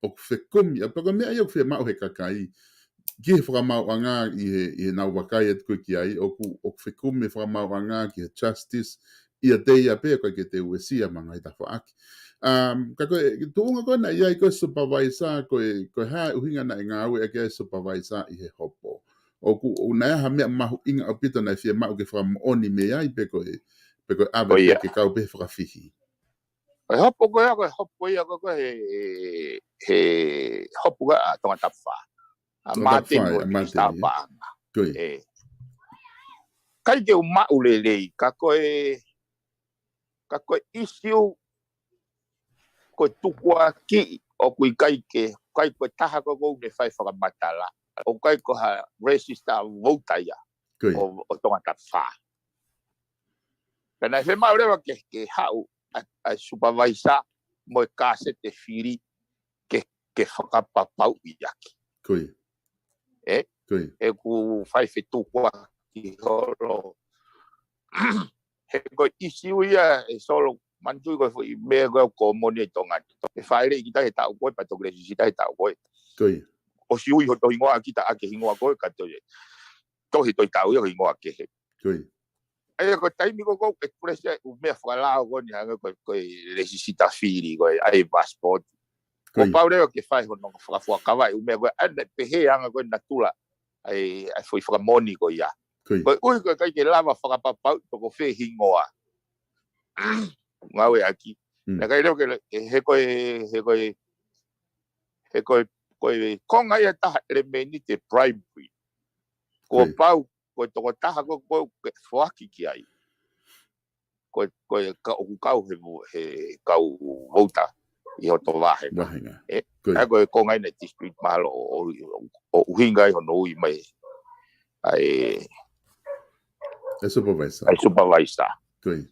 ʻoku fekumi, ʻa, pea ko e meʻa ia ʻoku fiemaʻu he kakai, ki he fakamaauʻanga ʻi he, ʻi heʻenau vakai atu ko ē ki ai, ʻoku, ʻoku fekumi e fakamaauʻanga ki he justice, ʻiate ia pē ʻoku ʻikai ke te uesia mo e ngaahi tafaʻaki. Um, ka ko e tuʻunga ko ē naʻe ʻi ai ko e supervisor, ko e, ko e hā e ʻuhinga naʻe ngāueʻaki ai e supervisor ʻi he hopo. ʻOku, ʻoku ʻi ai ha meʻa mahuʻinga ʻaupito naʻe fiemaʻu ke fakamoʻoni mei ai pe ko e, pe ko e ʻave ʻo ia pē ke kau pē he fakafihi. Ko e hopo ko ia, ko e hopo ia ko ē, ko e he, he hopo ko ē ʻa Tongatapu Fā. ʻA Tongatapu Fā, Māteni ʻa Māteni, ē? Paʻanga. Ko ia. ʻE. ʻIkai ke u maʻu lelei, ka ko e, ka ko e ʻisiū, ko e tukuakiʻi, ʻoku ʻikai ke, ʻikai ko e taha ko ē ʻoku ne fai fakamatala, ʻoku ʻikai ko ha register vouta ia Ko ia. ʻo, ʻo Tongatapu Fā. Pea naʻe fiemaʻu leva ke, ke haʻu ʻa, ʻa e supervisor mo e kāsete fili ke, ke fakapapauʻi ʻaki. Ko ia. ʻE? Ko ia. ʻOku fai fetukuakiʻi holo. He ko e ʻisiū ia ʻe Solo, manatuʻi ko e foʻi meʻa ko ē ʻoku kōmoni ʻi Tonga ni. ʻE fāʻeleʻi kita he taʻu ko ē, pea toki lēsisita he taʻu ko ē. Ko ia. ʻOsi ui hoto hingoa kita ʻaki e hingoa ko ē, ka toe tohi toe taʻu ia ko e hingoa kehe. Ko ia. ʻA ia ko e taimi ko ē ʻoku ʻeku pressure ʻū meʻa fakalao ko eni hangē ko e, ko e lēsisita fili, ko e ʻai passport. Ko ia. Kuo pau leva ke fai hono fakafuakavaʻi ʻū meʻa ko ē, ʻa ia naʻe pehē ʻa e anga ko ē natula ʻa e, ʻa e foʻi fakamoʻoni ko ia. Ko ia. Ko e ʻuhi ko e ʻikai ke lava fakapapauʻi pe ko fē hingoa ngāueʻaki. Mm. Naʻe ʻikai leva ke, he ko e, he ko e, he ko e, ko e konga ia ʻe taha ʻelemēniti e bribery. Kuo Ko ia. pau ko e tokotaha ko ē ʻoku ke foaki ki ai. Ko e, ko e ka, ʻoku kau he vo-, he kau vouta ʻi hoto vāhenga. Vāhenga. ʻE? Ko ia. ʻA ia ko e konga ia naʻe dispute mahalo ʻo, ʻo, ʻo, ʻo ʻuhinga ai hono ui mai ʻa e, ʻA e supervisor. ʻa e supervisor. Ko ia.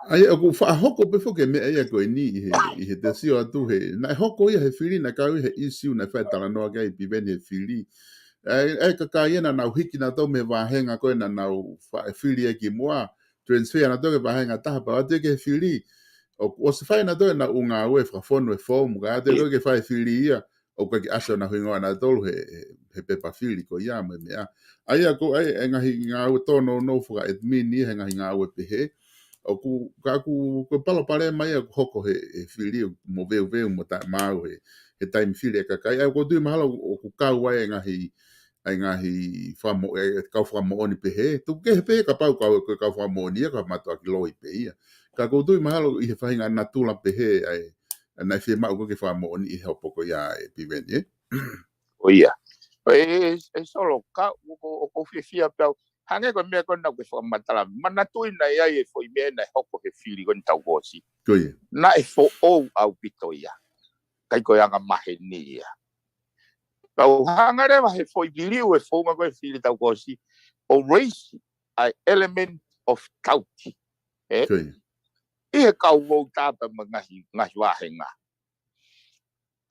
ʻA ia, ʻoku faʻa hoko pē foki e meʻa ia ko eni ʻi he, ʻi he te sio atu he, naʻe hoko ia he fili, naʻe kau ia he ʻisiū, naʻe fai e talanoa ki ai ʻe Piveni he fili. ʻA e, ʻa e kakai ia naʻa nau hiki nautolu mei he vāhenga ko ē naʻa nau faʻa fili ai kimuʻa, transfer nautolu ki he vāhenga ʻe taha pea ʻoatu ia ki he fili. ʻOku ʻosi fai nautolu ʻenau ngāue fakafonu e fomu, kae ʻoatu ia ʻIo. ke fai e fili ia, ʻoku ʻikai ke ʻasi honau hingoa nautolu he, he, he pepa fili ko ia mo e meʻa. ʻA ia ko e, ʻa e ngaahi ngāue tōnounou faka-admin ia he ngaahi ngāue pehē. ʻOku, ka ʻoku, ko e palopalema ia ʻoku hoko he, he fili ʻoku moveuveu mo taʻemaau he, he taimi fili e kakai. ʻA ia ʻoku ou tui mahalo ʻoku kau ai e ngaahi, ʻa e ngaahi fakamo-, ʻa e kau fakamoʻoni pehē. Tuku kehe pē kapau kau, ko e kau fakamoʻoni ia, ka mātuʻaki loi pē ia. Ka ʻoku ou tui mahalo ʻi he faʻahinga natula pehē, ʻa e, ʻa e naʻe fiemaʻu ko ē ke fakamoʻoniʻi he hopo ko ia ʻe Piveni, ē? ʻO ia. ʻE, ʻe, ʻe Solo, ka, ʻoku, ʻoku ou fiefia pē au. Hangē ko e meʻa ko ē naʻa ke fakamatala. Manatuʻi naʻe ʻi ai e foʻi meʻa naʻe hoko he fili ko eni taʻu kuo ʻosi. Ko ia. Naʻe foʻou ʻaupito ia. ʻIkai ko e anga maheni ia. Kau hanga leva he foʻi liliu e founga ko ē fili taʻu kuo ʻosi, ʻo raise ʻa e element of doubt. ʻE? Ko ia. ʻI he kau vouta pea mo e ngaahi, ngaahi vāhenga.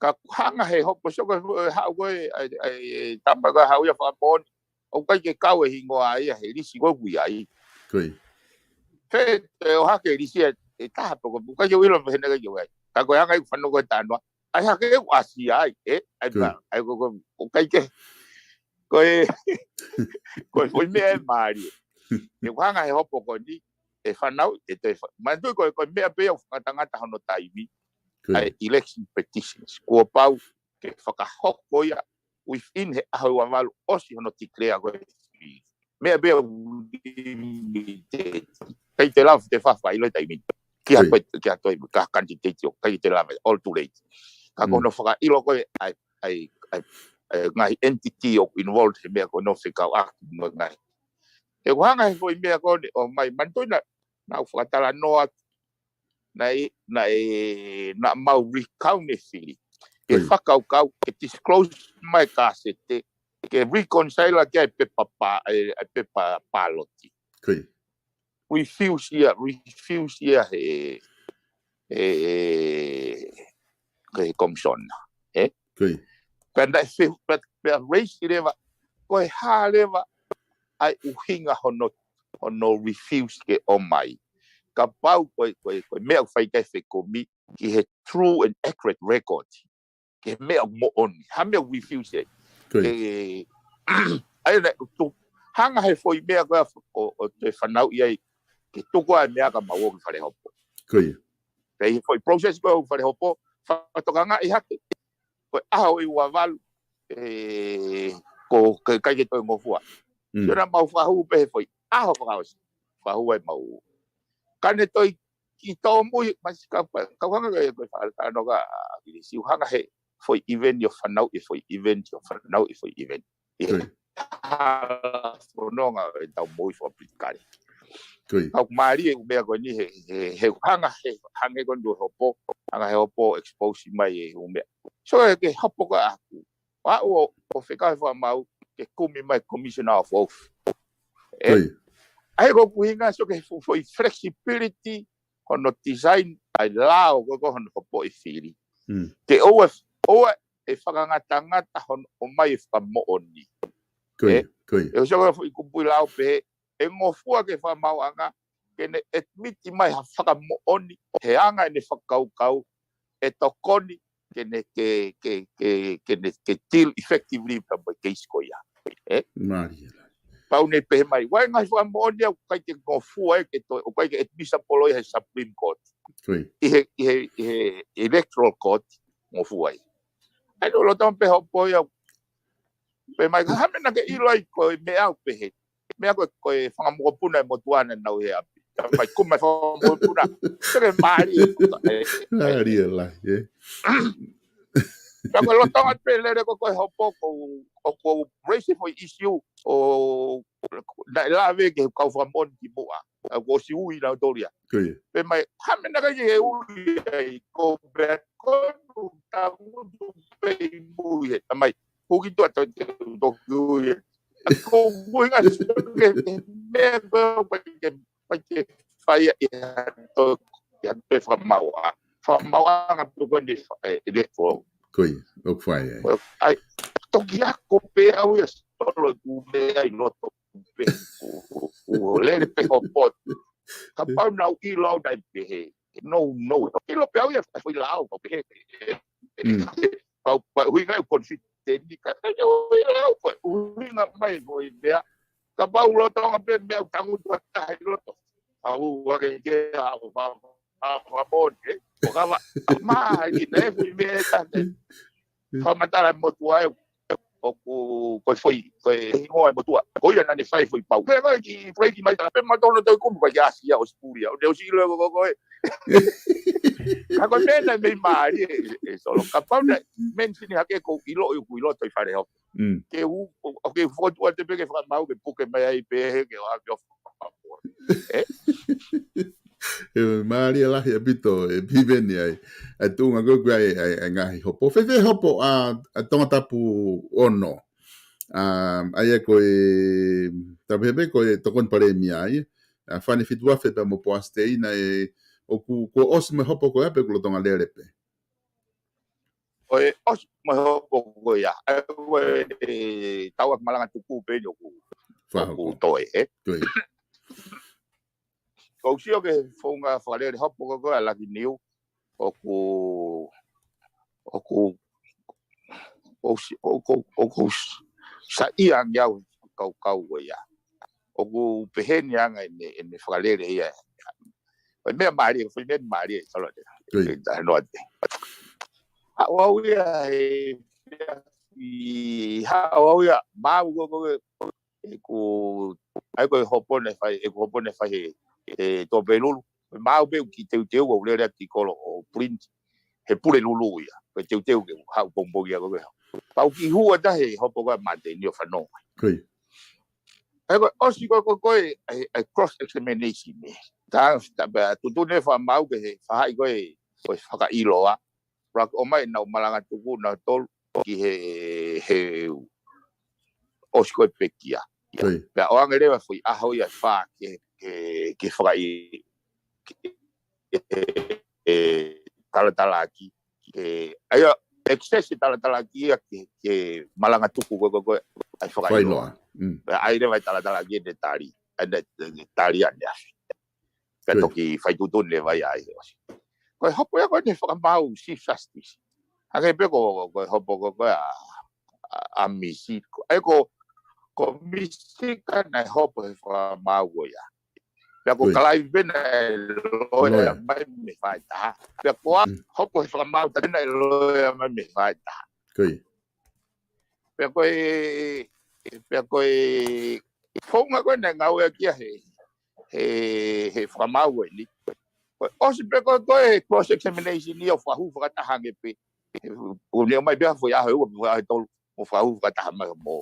Ka hanga he hopo sio ko ē, haʻu ko ē, ʻa e, ʻa e, ʻa e tama ko ē haʻu ia fakamoʻoni. ʻOku ʻikai ke kau e hingoa ia he lisi ko ē ʻoku ʻi ai. Ko ia. Pea toe ʻohake e lisi ʻe, ʻe taha pe ko e, ʻoku ʻikai ke u ʻilo pe ko e hā naʻe ʻikai ke ʻi ai. Ka ko e anga ʻeku fanongo ko ē e talanoa. ʻA ia hake ʻoku ʻasi ai, ē? ʻA ia Ko ia. pea, ʻa ia ko, ko, ʻoku ʻikai ke. Ko e, ko e foʻi meʻa ʻe mālie. ʻE hanga he hopo ko eni, ʻe fanau, ʻe toe fa-, manatuʻi ko e, ko e meʻa pē ia ʻoku fakangatangata hono taimi. Ko ia. ʻA e election petitions. Kuo pau ke fakahoko ia within he ʻaho ua valu ʻosi hono declare ko ē. Meʻa pē ia ʻoku limited. ʻIkai te lava te fafa ʻilo he taimi ni. Ki ha Ko ia. pe, ki ha toe, ki ha candidate ʻoku ʻikai te lava, all too late. Ka ko Mm. hono fakaʻilo ko ē ʻa e, ʻa e, ʻa e, ʻa e ngaahi entity ʻoku involved he meʻa ko ē ʻoku fekauʻaki mo e ngaahi. ʻE hanga he foʻi meʻa ko eni ʻo mai, manatuʻi naʻa, naʻa ku fakatalanoa atu naʻe, naʻe, naʻa mau recount e fili. Ke Ko ia. fakakaukau, ke disclose mai e kāsete, ke reconcile ki ai e pepa pa-, e, e pepa pāloti. Ko ia. Refuse ia, refuse ia he, he, he commissioner, ē? Ko ia. Pea naʻe fe-, pea, pea raise leva, ko e hā leva ʻa e ʻuhinga hono, hono refuse ke ʻomai. Kapau ko e, ko e, ko e meʻa ʻoku fai ki ai e fekumi, ki he true and accurate record. Ki he meʻa ʻoku moʻoni. Hā e meʻa ʻoku refuse ai. Ke, ʻai na, tu, hanga he foʻi meʻa ko ē ʻo, ʻo te fanauʻi ai, ke tuku ʻa e meʻa ka mau ō ki fale hopo. Pea ʻi he foʻi process ko ē ʻo fale hopo, fakatokangaʻi hake. Ko e ʻaho ʻe ua valu, ē, ko e, ʻikai ke toe ngofua. Sio naʻa mau fakahū pē he foʻi ʻaho fakaʻosi. Fakahū ai mau. Ka ne toe kiʻi tōmui, masi ka, ka hanga ko e, ko e fakatalanoa ka, ki siu hanga he foʻi event ʻo fanauʻi e foʻi event, ʻo fanauʻi e foʻi event. ʻI he hala fononga ʻetau moʻui fakapolitikale. Ka ʻoku mālie e ʻū meʻa ko eni he, he, he hanga he, hanga ko eni ʻo hopo, hanga he hopo expose mai e ʻū meʻa. So ʻe ke hopo ka ʻaku. ʻO aʻu ʻo, ʻo fekau he fakamaau, ke kumi mai Commissioner of Oath. ʻE? ʻA ia ko e ʻuhinga, so ke fo-, foʻi flexibility, hono design, ʻa e lao, ko, ko hono hopo e fili. Ke ʻoua, ʻoua ʻe fakangatangata hono ʻomai e fakamoʻoni. ʻE? ʻE ʻosi ko e foʻi kupuʻi lao pehē, ʻe ngofua ki he fakamaauʻanga, ke ne admit mai ha fakamoʻoni, he anga ʻene fakakaukau, ʻe tokoni, ke ne, ke, ke, ke, ke ne, ke deal effectively pea mo e case ko ia. ʻE? Pau ne pehē mai, ʻoua ʻe ngaahi fakamoʻoni ʻoku ʻikai ke ngofua ʻe ke toe, ʻoku ʻikai ke admissible ia he Supreme Court. ʻI he, ʻi he, ʻi he Electoral Court, ngofua ia. ʻA ia ʻoku lolotonga pē hopo ia, pehē mai, ka hā e meʻa naʻa ke ʻilo ai ko e meʻa ʻoku pehē. Meʻa ko e, ko e fanga mokopuna e motuʻa naʻa nau ʻi he ʻapi. Ka mai kumi mai fanga mokopuna. Sio ki he mālie. Mālie lahi, ē? Ka ko e lolotonga pē lele ko ē ko e hopo ko, ʻoku ou raise e foʻi issue ʻo naʻe lave ki he kau fakamoʻoni kimuʻa. ʻA ia kuo ʻosi ui nautolu ia. Pehē mai, hā e meʻa naʻa ke ui ai, ko Brad Konu, tangutu pē ʻi mui he, tamai, huki tua to, to, toki ui. ʻA ia ko e ʻuhinga sio ki he meʻa ko ē, ʻoku ʻikai ke, ʻikai ke fai ia ʻi ha toe, ʻi ha toe fakamaauʻanga. Fakamaauʻanga pē ko eni fa-, ē, ʻi he fo. ʻOku fai ai. ʻAi, toki ako pē au ia solo tu me ai loto pē, ʻo, ʻo, ʻo lele pē hopo. Kapau naʻa ku ʻilo au naʻe pehē. No, no. ʻIlo pē au ia foʻi lao, ko pehē. Pau, pau, ʻuhinga e confident ni, ka, ka, ʻilo au, pau, ʻuhinga mai, foʻi meʻa. Kapau lolotonga pē meʻa ʻoku tangutu ʻa taha ʻi loto. Au, ake ke, au, fa, fa, fa, bon, ē? ʻO kava, ma, i, ne, foʻi meʻa, ta, ne. Fakamatala e motuʻa ē, ʻoku, ko e foʻi, ko e hingoa e motuʻa. Ko ia naʻa ne fai foʻi pau. Pea ko e kiʻi break mai tala, pea ma tono toi kumu, ko e kiʻi ʻasi ia ʻosi puli ia. ʻO ne ʻosi ʻilo ko, ko, ko e. Ka ko e meʻa naʻe mei mālie, ē, ē, solo. Kapau naʻe mention hake ʻoku ʻilo, ʻoku ʻilo toi fale hopo. Ke u, ʻo, ʻo ke fokotuʻu atu pē ke fakamaau ke puke mai ai pē he ke ʻohake ʻo fakamaau. Ē? ʻE, mālie lahi ʻaupito, ʻe Piveni ai. ʻA e tuʻunga ko ē ʻa e, ʻa e, ʻa e ngaahi hopo. Fēfē hopo ʻa, ʻa Tongatapu ono. ʻA, ʻa ia ko e, ta pehē pē ko e tokoni palēmia ai. ʻA Fani Fituafe pea mo Poasi Teʻina ē, ʻoku, kuo ʻosi mo e hopo ko ē pe ʻoku lolotonga lele pē. ʻOi, ʻosi mo e hopo ko ia. ʻA ia ko e, tau ʻaki malanga tuku pē eni ʻoku, ʻoku toe, ē? Ko u sio ki he founga fakalele hopo ko ē ʻa Lucky New, ʻoku, ʻoku, ʻoku, ʻoku, ʻoku saiʻia ange au kaukau ko ia. ʻOku pehē ni ʻa e anga ʻene, ʻene fakalele ia. Ko e meʻa mālie, ko e meʻa mālie, solo te. Ko ia. Ko ia, no te. Haʻu au ia he, ʻi, haʻu au ia, maau ko, ko, ʻeku, ʻa ia ko e hopo naʻe fai, ʻeku hopo naʻe fai he, he Tuʻapulelulu. Maau pē ʻeku kiʻi teuteu, ʻo lele atu ki kolo ʻo print. He Pulelulu ia. Ko e teuteu ke haʻu pongipongi ia ko ē. Pea u kiʻi hū atu he hopo ko ē ʻa Mate ni ʻo fanongo. Ko ia. ʻA ia ko e ʻosi ko ē, ko ē, ko ē, ʻa e, ʻa e cross examination ni. Ta, ta pea tuʻutuʻuni e fakamaau ke he faʻahi ko ē, ko e fakaʻiloa. Pea ʻomai ʻenau malanga tuku nautolu ki he, he ʻosi ko ē pekia. Ko ia. Pea ʻoange leva foʻi ʻaho ia ʻe fā ke, ke, ke fakaʻi, ke, ke, talatalaaki. Ke, ʻa ia, access e talatalaaki ia ke, ke malanga tuku ko ē, ko ē, ko ē. ʻa e fakailoa. Fakailoa. Mm. Pea ʻai leva e talatala ki he tali. ʻA e ne, ne tali ʻaneafi. Pea Good. toki fai tuʻutuʻuni leva ia ʻa e ʻosi. Ko e hopo ia ko eni fakamaau Chief Justice. Hangē pē ko, ko e hopo ko, ko ē ʻa, ʻa, ʻa Misi. ʻA ia ko, ko Misi ka naʻe hopo he fakamaau ko ia. Pea ko Good. Kalaivi pē naʻe loea Loea. mai mei he faʻahitaha. Pea ko ā Mm. hopo he fakamaau tā naʻe loea mai mei he faʻahitaha. Good. Pea ko e, pea ko e founga ko ē naʻe ngāueʻaki ia he, he, he fakamaau ko eni. Ko e ʻosi pē ko ē ko e cross examination ʻo fakahū fakataha ange pē. He, ʻo ne ʻomai pē ha foʻi ʻaho ʻe ua, foʻi ʻaho ʻe tolu, mo fakahū fakataha mai mo,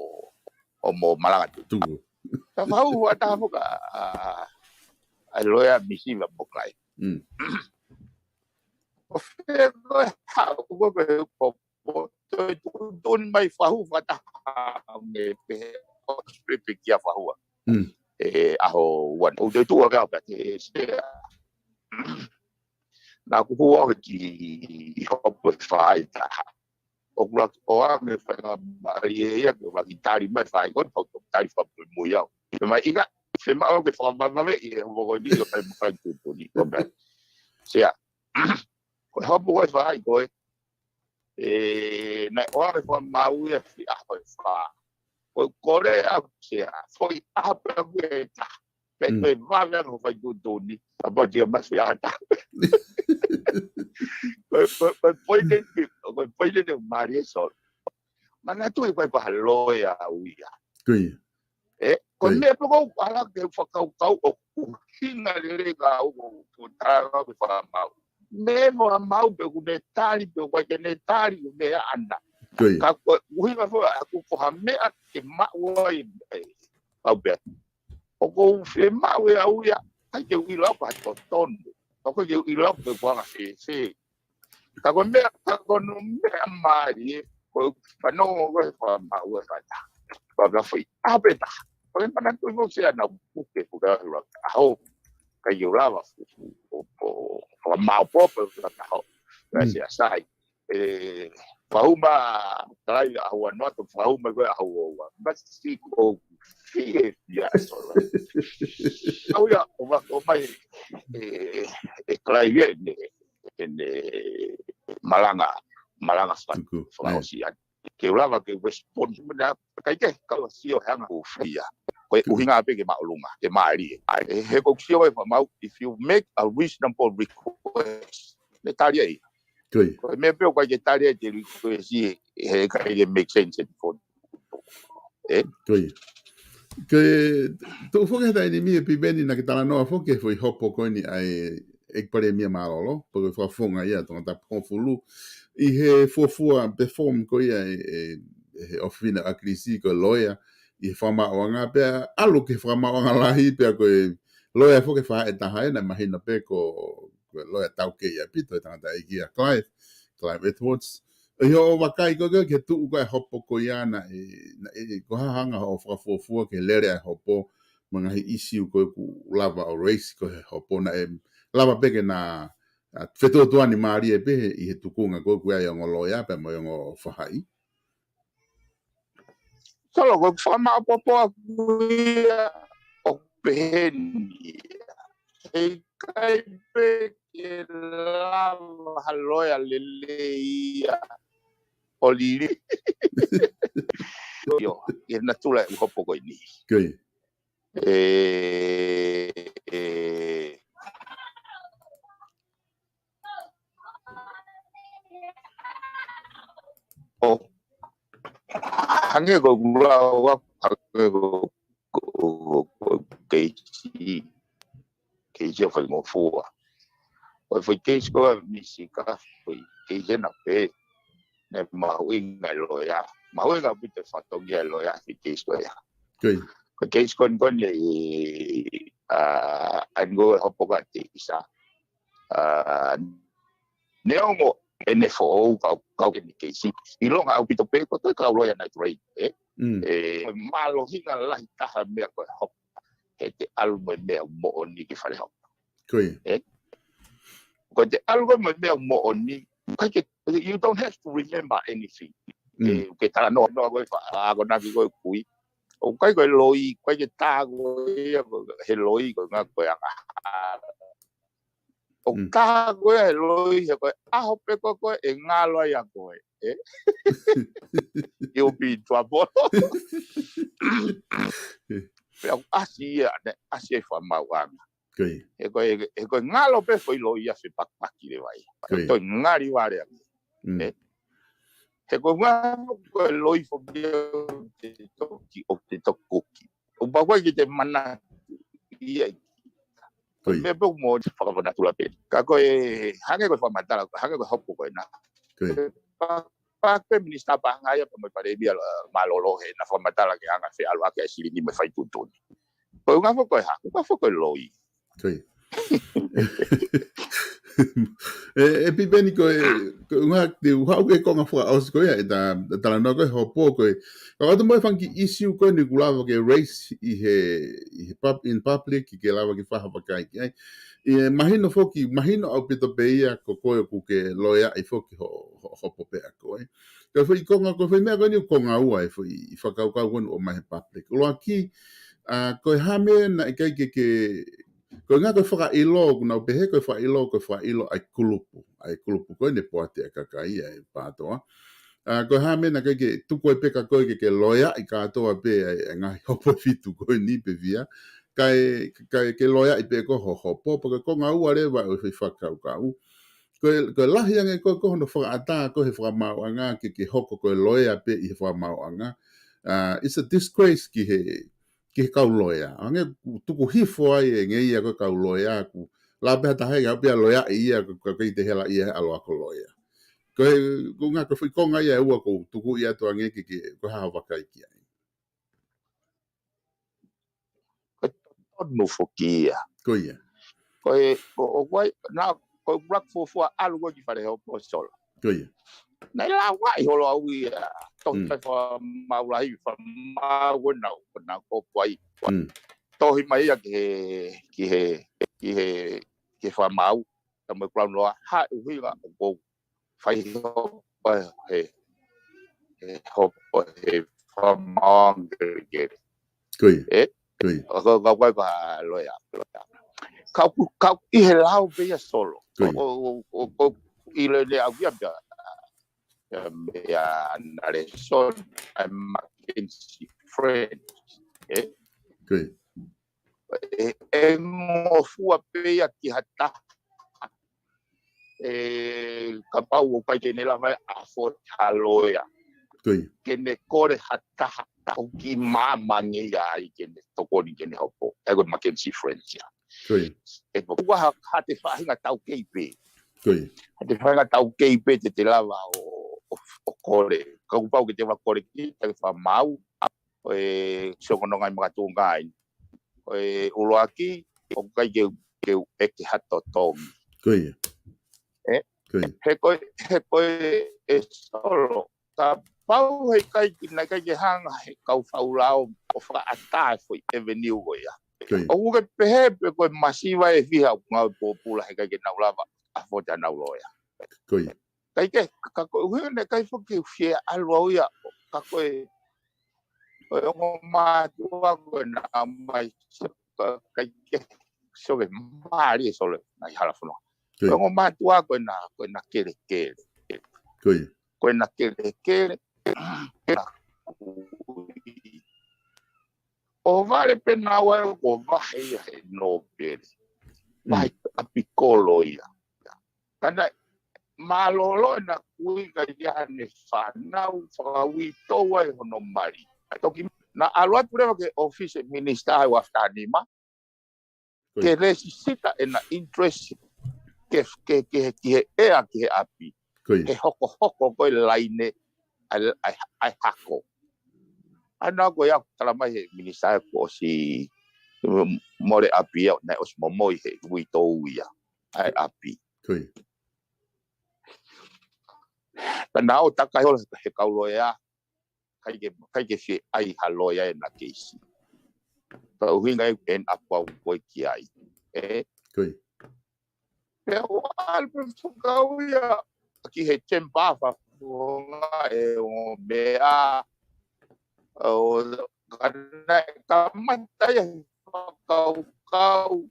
ʻo mo malanga tuʻu. Tuʻu. Ka fakahū fakataha mo ka, ʻa, ʻa e loea Misi mo Kalaivi. Mm. ʻO fē ko e haʻu ko e ko, ko, ko, toe tuʻutuʻuni mai fakahū fakataha ange pē ʻosi pē pē kia fakahū. Mm. ʻE, ʻaho ua. ʻO te tuʻu ake au pē te sea. Naʻa ku hua ki hopo he faʻahitaha. ʻOku laki ʻoange faingamālie ia ke laki tali mai fai ko e pau tali fakapuimui au. Pea mai ʻikai, fiemaʻu ke fakamamaveʻi e hopo ko eni ʻo fai mo fai tuʻutuʻuni. Ko e meʻa. Sea. Ko e hopo ko e fai ko ē. ʻE, naʻe ʻoange fakamaau ia he ʻaho ʻe fā. Ko e kole au Sea. Foʻi ʻaho pē au ʻe taha. Pea Mm. toe vave ange ʻo fai tuʻutuʻuni. Kapau te u ʻomai foʻi ʻaho ʻe taha. Ko e, ko e, ko e poini eni, ko e poini eni ʻoku mālie Solo. Manatuʻi ko e paha loea au ia. Ko ia. ʻE, ko e Ko ia. meʻa pē ʻoku ou ala ke fakakaukau ʻoku ʻuhinga lelei ka au ʻoku ou tala ke fakamaau. Meʻa fakamaau pe ʻoku ne tali pe ʻoku ʻikai ke ne tali ʻoku meʻa ʻana. Ko ia. Ka ko e ʻuhinga foʻi ʻaku ko ha meʻa ke maʻu ai, ʻe, au pē. ʻOku ou fiemaʻu ʻe au ia, ʻikai ke u ʻilo au ka totonu. ʻOku ʻikai ke u ʻilo au pe ko e anga fēfē. Ka ko e meʻa, ka ko hono meʻa mālie, ko e fanongo ko e fakamaau ʻe fata. Ko e ka fai, ʻaho pē taha. Ko e manatuʻi mo Sea naʻa ku puke, puke ʻaho ʻe taha. ʻAho, ʻikai ke u lava, ʻo, ʻo, ʻo, fakamaau pō pē ʻaho ʻe taha. Pea Mm. Sea sai. ʻE, fakahū mai, Kalaivi ʻaho ua noa, toe fakahū mai ko e ʻaho ua ua. Masi ko e fiefia Solo. Au ia, ʻomai, ʻomai, ʻe, ʻe Kalaivi ʻene, ʻene malanga, malanga faka-, Tuku. fakaʻosi ʻa. Ke u lava ke respond mo na, ʻikai ke, kau sio he anga ʻoku fai ia. Ko e Tuku. ʻuhinga pē ke māʻolunga, ke mālie. ʻAi, he ʻoku ou sio e fakamaau, if you make a reasonable request, ne tali ai. Ko ia. Ko e meʻa pē ʻoku ʻikai ke tali ai te request he ʻikai ke make sense e phone. ʻE? Ko ia. Ko e, tuʻu foki he taimi ni ʻe Piveni naʻa ke talanoa foki he foʻi hopo ko eni ʻa e ʻEiki Palēmia Mālōlō, pe ko e fakafofonga ia Tongatapu hongofulu. ʻI he fuofua perform ko ia ʻe, ʻe, ʻe he ʻofefine ʻa ʻAkilisi ko e loea, ʻi he fakamaauʻanga pea ʻalu ki he fakamaauʻanga lahi pea ko e loea foki he faʻahitaha ē naʻe mahino pē ko, ko e loea taukei ʻaupito e tangataʻeiki ia Clive, Clive Edwards. ʻI hoʻo vakai ko ē ki he tuʻu ko ē hopo ko ia naʻe, naʻe ko e hā e anga hoʻo fakafuofua ki he lele ʻa e hopo, mo e ngaahi issue ko ē ʻoku lava ʻo raise ko ē he hopo naʻe lava pē ke na, ʻa, fetuotuani mālie pē ʻi he tukunga ko ē ʻoku ʻi ai e ongo loea pea mo e ongo faʻahi. Solo, ko e fakamaʻopoʻopo ʻaku ia ʻoku pehē ni. He ʻikai pē ke lava ha loea lelei ia ʻo lili. ʻIo, ʻi he natula e hopo ko eni. Ko ia. ʻE, ʻe, ʻo, hangē ko e kula ʻo, hangē ko, ko, ko, ko e keisi, keisi ʻo e faingofua. Ko e foʻi keisi ko ē ʻa Misi ka, foʻi keisi ena pē, naʻe mahuʻinga e loea. Mahuʻinga ʻaupito e fatongia e loea he keisi ko ia. Ko ia. Ko e keisi ko eni ko eni, ʻa, ʻa eni ko e hopo ka te isa. ʻA, neongo ʻene foʻou kau, kau ʻene keisi. ʻIlonga ʻaupito pē ko e kau loea naʻe train, ē? Mm. ʻE, mālohinga lahi taha meʻa ko e hopo. He te ʻalu mo e meʻa moʻoni ki fale hopo. Ko ia. Ē? Ko e te ʻalu ko ē mo e meʻa moʻoni. ʻIkai ke, you don't have to remember anything. ʻOku ke talanoa noa ko e faʻa akonaki ko e kui. ʻOku ʻikai ko e loi, ʻikai ke tā ko ia ko he loi ko e ʻuhinga ko e angahala. ʻOku tā ko ia he loi, he ko e ʻaho pē ko ē ʻe ngalo ai ʻa koe, ē? You'll be in trouble. Pea ʻoku ʻasi ia, ne ʻasi ai fakamauʻanga. He ko e, he ko e ngalo pē foʻi loi ia fepakipaki leva ia. Toe ngali vale ange. He ko e ʻuhinga ko e loi foki ia ʻoku te toki, ʻoku te toki kuki. ʻOku pau ko ē ke te manatu ia. Ko e meʻa pē ʻoku mo fakavanatula pē. Ka ko e hangē ko e fakamatala, hangē ko e hopo ko ena. Pea, pea ko e minisitā paʻanga ia pea mo e palēmia mālōlō he naʻa fakamatala ke hanga feʻaluʻaki ʻa e silini mo e fai tuʻutuʻuni. Ko e ʻuhinga foki ko e hā, ko e ʻuhinga foki ko e loi. ʻE, ʻe Pipeni ko e, ko e ʻuhinga te u haʻu ki he konga fakaʻosi ko ia, ʻe ta, ta talanoa ko e hopo ko e. Ka ʻoatu mo e fanga kiʻi ʻisiū ko eni ʻoku lava ke raise ʻi he, ʻi he pub-, in public, ke lava ke fai ha vakai ki ai. ʻE mahino foki, mahino ʻaupito pē ia ko koe ʻoku ke loea ai foki ho, ho, hopo pē ʻa koe. Ka foʻi konga, ko e foʻi meʻa ko eni ʻoku konga ua e foʻi fakakaukau ko eni ʻoku ʻomai he public. ʻUluaki, ʻa, ko e hā e meʻa naʻe ʻikai ke, ke, ko e ʻuhinga ko e fakaʻilo, ʻoku nau pehē ko e fakaʻilo, ko e fakaʻilo ʻa e kulupu. ʻA e kulupu ko eni poate ʻa e kakai ʻa e PATOA. ʻA, ko e hā e meʻa naʻe ʻikai ke tuku ai pē kia koe ke, ke loea ai kātoa pē ʻa e, ʻa e ngaahi hopo ʻe fitu ko eni pe fiha. Kae, kae ke loea ai pē ko ho hopo, pea ko e konga ua leva ʻo e foʻi fakakaukau. Ko e, ko e lahi ange ko, ko hono fakaʻatā ko e he fakamaauʻanga ke, ke hoko ko e loea pē ʻi he fakamaauʻanga. ʻA, it's a disgrace ki he, ki he kau loea. Hangē ʻoku tuku hifo ai e ngeia ko e kau loea ʻoku lava pē ha taha ke haʻu pē ʻo loea ia ko, ko ʻikai te hela ia he ʻalu ʻo ako loea. Ko e, ko e ʻuhinga ko e foʻi konga ia ʻe ua ʻoku ou tuku ia atu ange ke, ke, ko e hā hoʻo vakai ki ai. Ko e totonu foki ia. Ko ia. Ko e, ʻo, ʻoku ʻi ai, naʻa, ko e ʻuluaki fuofua ʻalu ko ē ki fale hopo Solo. Ko ia. Naʻe lava ʻi holo au ia, tohi fai fakamaau lahi, fakamaau ko ena, ko ena ko pai. Tohi mai ia ki he, ki he, ki he, ki he fakamaau, ta mo e Crown Law, ha ʻuhinga ʻoku ou fai hopo he, he hopo he fakamaau ange kelekele. Ko ia. ʻE? Ko ia. ʻO ko, ko, ko, ko, loea, loea. Kau, kau ʻi he lao pē ia Solo. Ko ia. ʻO, ʻo, ʻo, ʻo, ʻilo ʻe au ia pea, pea meʻa Nelson, ʻa e Mackenzie Friends. ʻE? Ko ia. ʻE, ʻe ngofua pē ia ki ha taha. ʻE, kapau ʻoku ʻikai ke ne lava ʻo afford ha loea. Ko ia. Ke ne kole ha taha, taha ʻoku kiʻi maama ange ia ai ke ne tokoni ke ne hopo. ʻE ko e Mackenzie Friends ia. Ko ia. ʻE, ʻoku ʻi ai ha, ha te faʻahinga taukei pē. Ko ia. Ha te faʻahinga taukei pē te te lava ʻo, ʻo, ʻo kole. Kapau ke te lava kole ki he fakamaau, ʻo e sio ko e ngaahi makatuʻunga ʻi. Ko e ʻuluaki, ʻoku ʻikai ke, ke u ʻeke ha totongi. Ko ia. ʻE? Ko ia. He ko e, he ko e ʻe Solo, kapau he ʻikai ke, naʻe ʻikai ke hanga he kau faʻu lao ʻo fakaʻatā e foʻi avenue ko ia. Ko ia. ʻOku ke pehē pē ko e masiva ʻe fiha ʻoku ngāue pōpula he ʻikai ke nau lava ʻo afford ʻenau loea. Ko ia. ʻIkai ke, ka ko e ʻuhinga naʻe ʻikai foki ke u fie ʻalu au ia, ka ko e, ko e ongo mātuʻa ko ē naʻa mai, ka, ʻikai ke, sio ke mālie Solo, naʻe hala fonua. Ko ia. Ko e ongo mātuʻa ko ena, ko ena kelekele. Ko ia. Ko ena kelekele, ena kui. ʻO vale pē naua ʻo vahe ia he nōpele. Vahe ʻapi kolo ia. Ka naʻe mālōlō ʻena kui ka ʻi ai haʻane fānau, fakauitou ai hono mali. Toki naʻa ʻalu atu leva ki he ʻōfisi minisitā he uafu taha nima. Ko ia. Ke lēsisita ʻena interest ke, ke, ke, ki he ʻea, ki he ʻapi. Ko ia. Ke hokohoko ko e laine ʻa e, ʻa e, ʻa e hako. ʻA ia naʻa ko ia ʻoku tala mai he minisitā kuo ʻosi mole ʻapi ia, naʻe ʻosi momoi he uitou ia ʻa e ʻapi. Ko ia. Ka naʻa ʻo takai holo he kau loea, ʻikai ke, ʻikai ke fie ʻai ha loea ʻena keisi. Ka ʻuhinga ʻe, ʻe ʻalu au ko ē ki ai. ʻE? Ko ia. Pea ʻoku ʻalu pē fakau ia ki he tempa fa fakafofonga e ongo meʻa, ʻo ka naʻe kamata ia he fakakaukau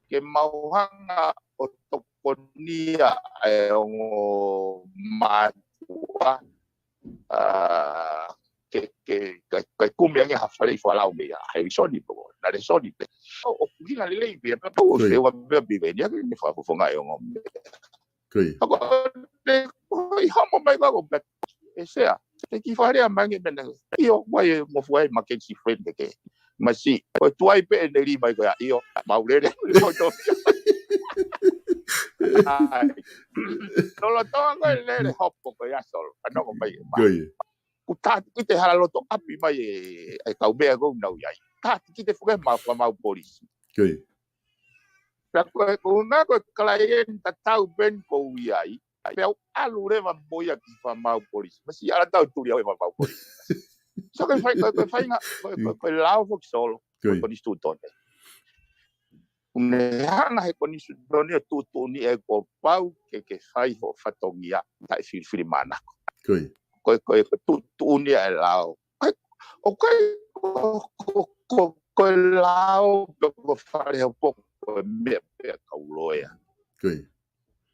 ke mau hanga ʻo tokonia e ongo mātuʻa, ʻa, ke, ke, ke, ke kumi ange ha fale ʻi fakalao meʻa, he lēsoni pē, naʻe lēsoni pē. ʻO, ʻoku ʻuhinga lelei pē, pea pau ʻo feua pē Piveni ʻa ke ne fakafofonga e ongo meʻa. Ko ia. Ko e, ko e hamo mai ka ko pē, ʻe Sea, te ki fale a mange mena. ʻIo, ʻoku ʻi ai e ngofua ʻi Mackenzie Friend ke. Masiʻi, ko e tuai pē ʻene lima ko ia, ʻio, mau lele. ʻAi. Lolotonga ko e lele hopo ko ia Solo. Ka nongo mai e mā. Ko ia. Kuo tākite hala loto ʻapi mai e, e kau meʻa ko ʻenau ʻi ai. Tākite foki e mau, mau polisi. Ko ia. Pea ko e, ko e ʻuhinga ko e kalaieni tatau pē eni ʻoku ou ʻi ai. Pea u ʻalu leva mo ia ki fakamau polisi. Masiʻi ala tau tuli au e fakamau polisi. So ko e fai, ko e, ko e faʻahinga, ko e, ko e, ko e lao foki Solo. Ko ia. Ko e konisitūtone. ʻOku ne hanga he konisitūtone ʻo tuʻutuʻuni ʻe kuo pau ke ke fai hoʻo fatongia taʻefilifilimānako. Ko ia. Ko e, ko e, ko e tuʻutuʻuni e lao. ʻOku ʻikai, ko, ko, ko, ko e lao pe ko e fale hopo ko e meʻa pē ʻa e kau loea. Ko ia.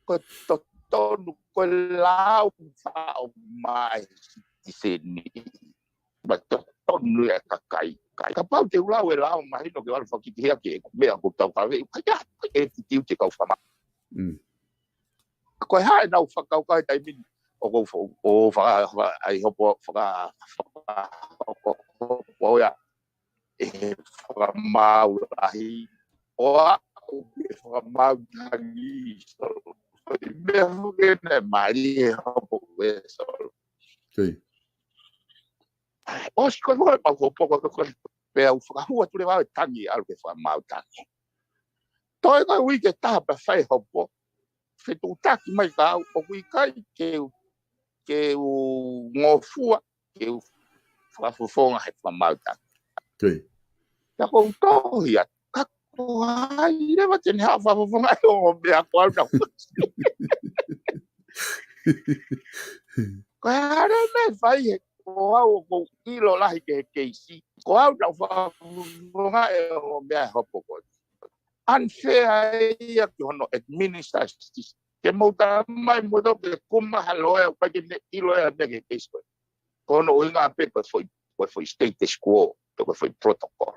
Ko e totonu, ko e lao faʻo mai sitiseni. Ma totonu e kakai. Kai kapau te u lau e lao mahino ke u ʻalu fakakiteʻi hake e meʻa ʻoku tau kavei. Kai ka, e titiute kau fama. Mm. Ko e hā ʻenau fakakaukau he taimi ni ʻoku ou fo-, ʻo faka-, faka-, ʻai hopo, faka-, faka-, hopo, hopo ia. ʻE fakamau lahi. ʻO aʻu ki he fakamau tangi Solo. Ko e meʻa foki eni ʻe mālie hopo ko ē Solo. Ko ia. ʻOsi ko ē mau hopo ko ē, ko ē. Pea u fakahū atu leva e tangi ʻalu ki he fakamau tangi. Toe ko e uike ʻe taha pea fai hopo. Fetuʻutaki mai ka au, ʻoku ʻikai ke u, ke u ngofua, ke u fakafofonga he fakamau tangi. Ko ia. Ka ʻoku ou tohi atu, ka ko hai leva te ne haʻu ʻo fakafofonga e ongo meʻa ko au na. Ko e hā leva e meʻa ʻe fai he ko au ʻoku ou ʻilo lahi ki he keisi. Ko au naʻa ku fakafofonga e ongo meʻa ʻe hopo ko ē. Unfair ia ki hono administer justice. Ke mou tala mai mo tau ke kuma ha loea, ʻoku ʻikai ke ne ʻilo e meʻa ki he keisi ko ē. Ko hono ʻuhinga pē ko e foʻi, ko e foʻi status quo, pe ko e foʻi protocol.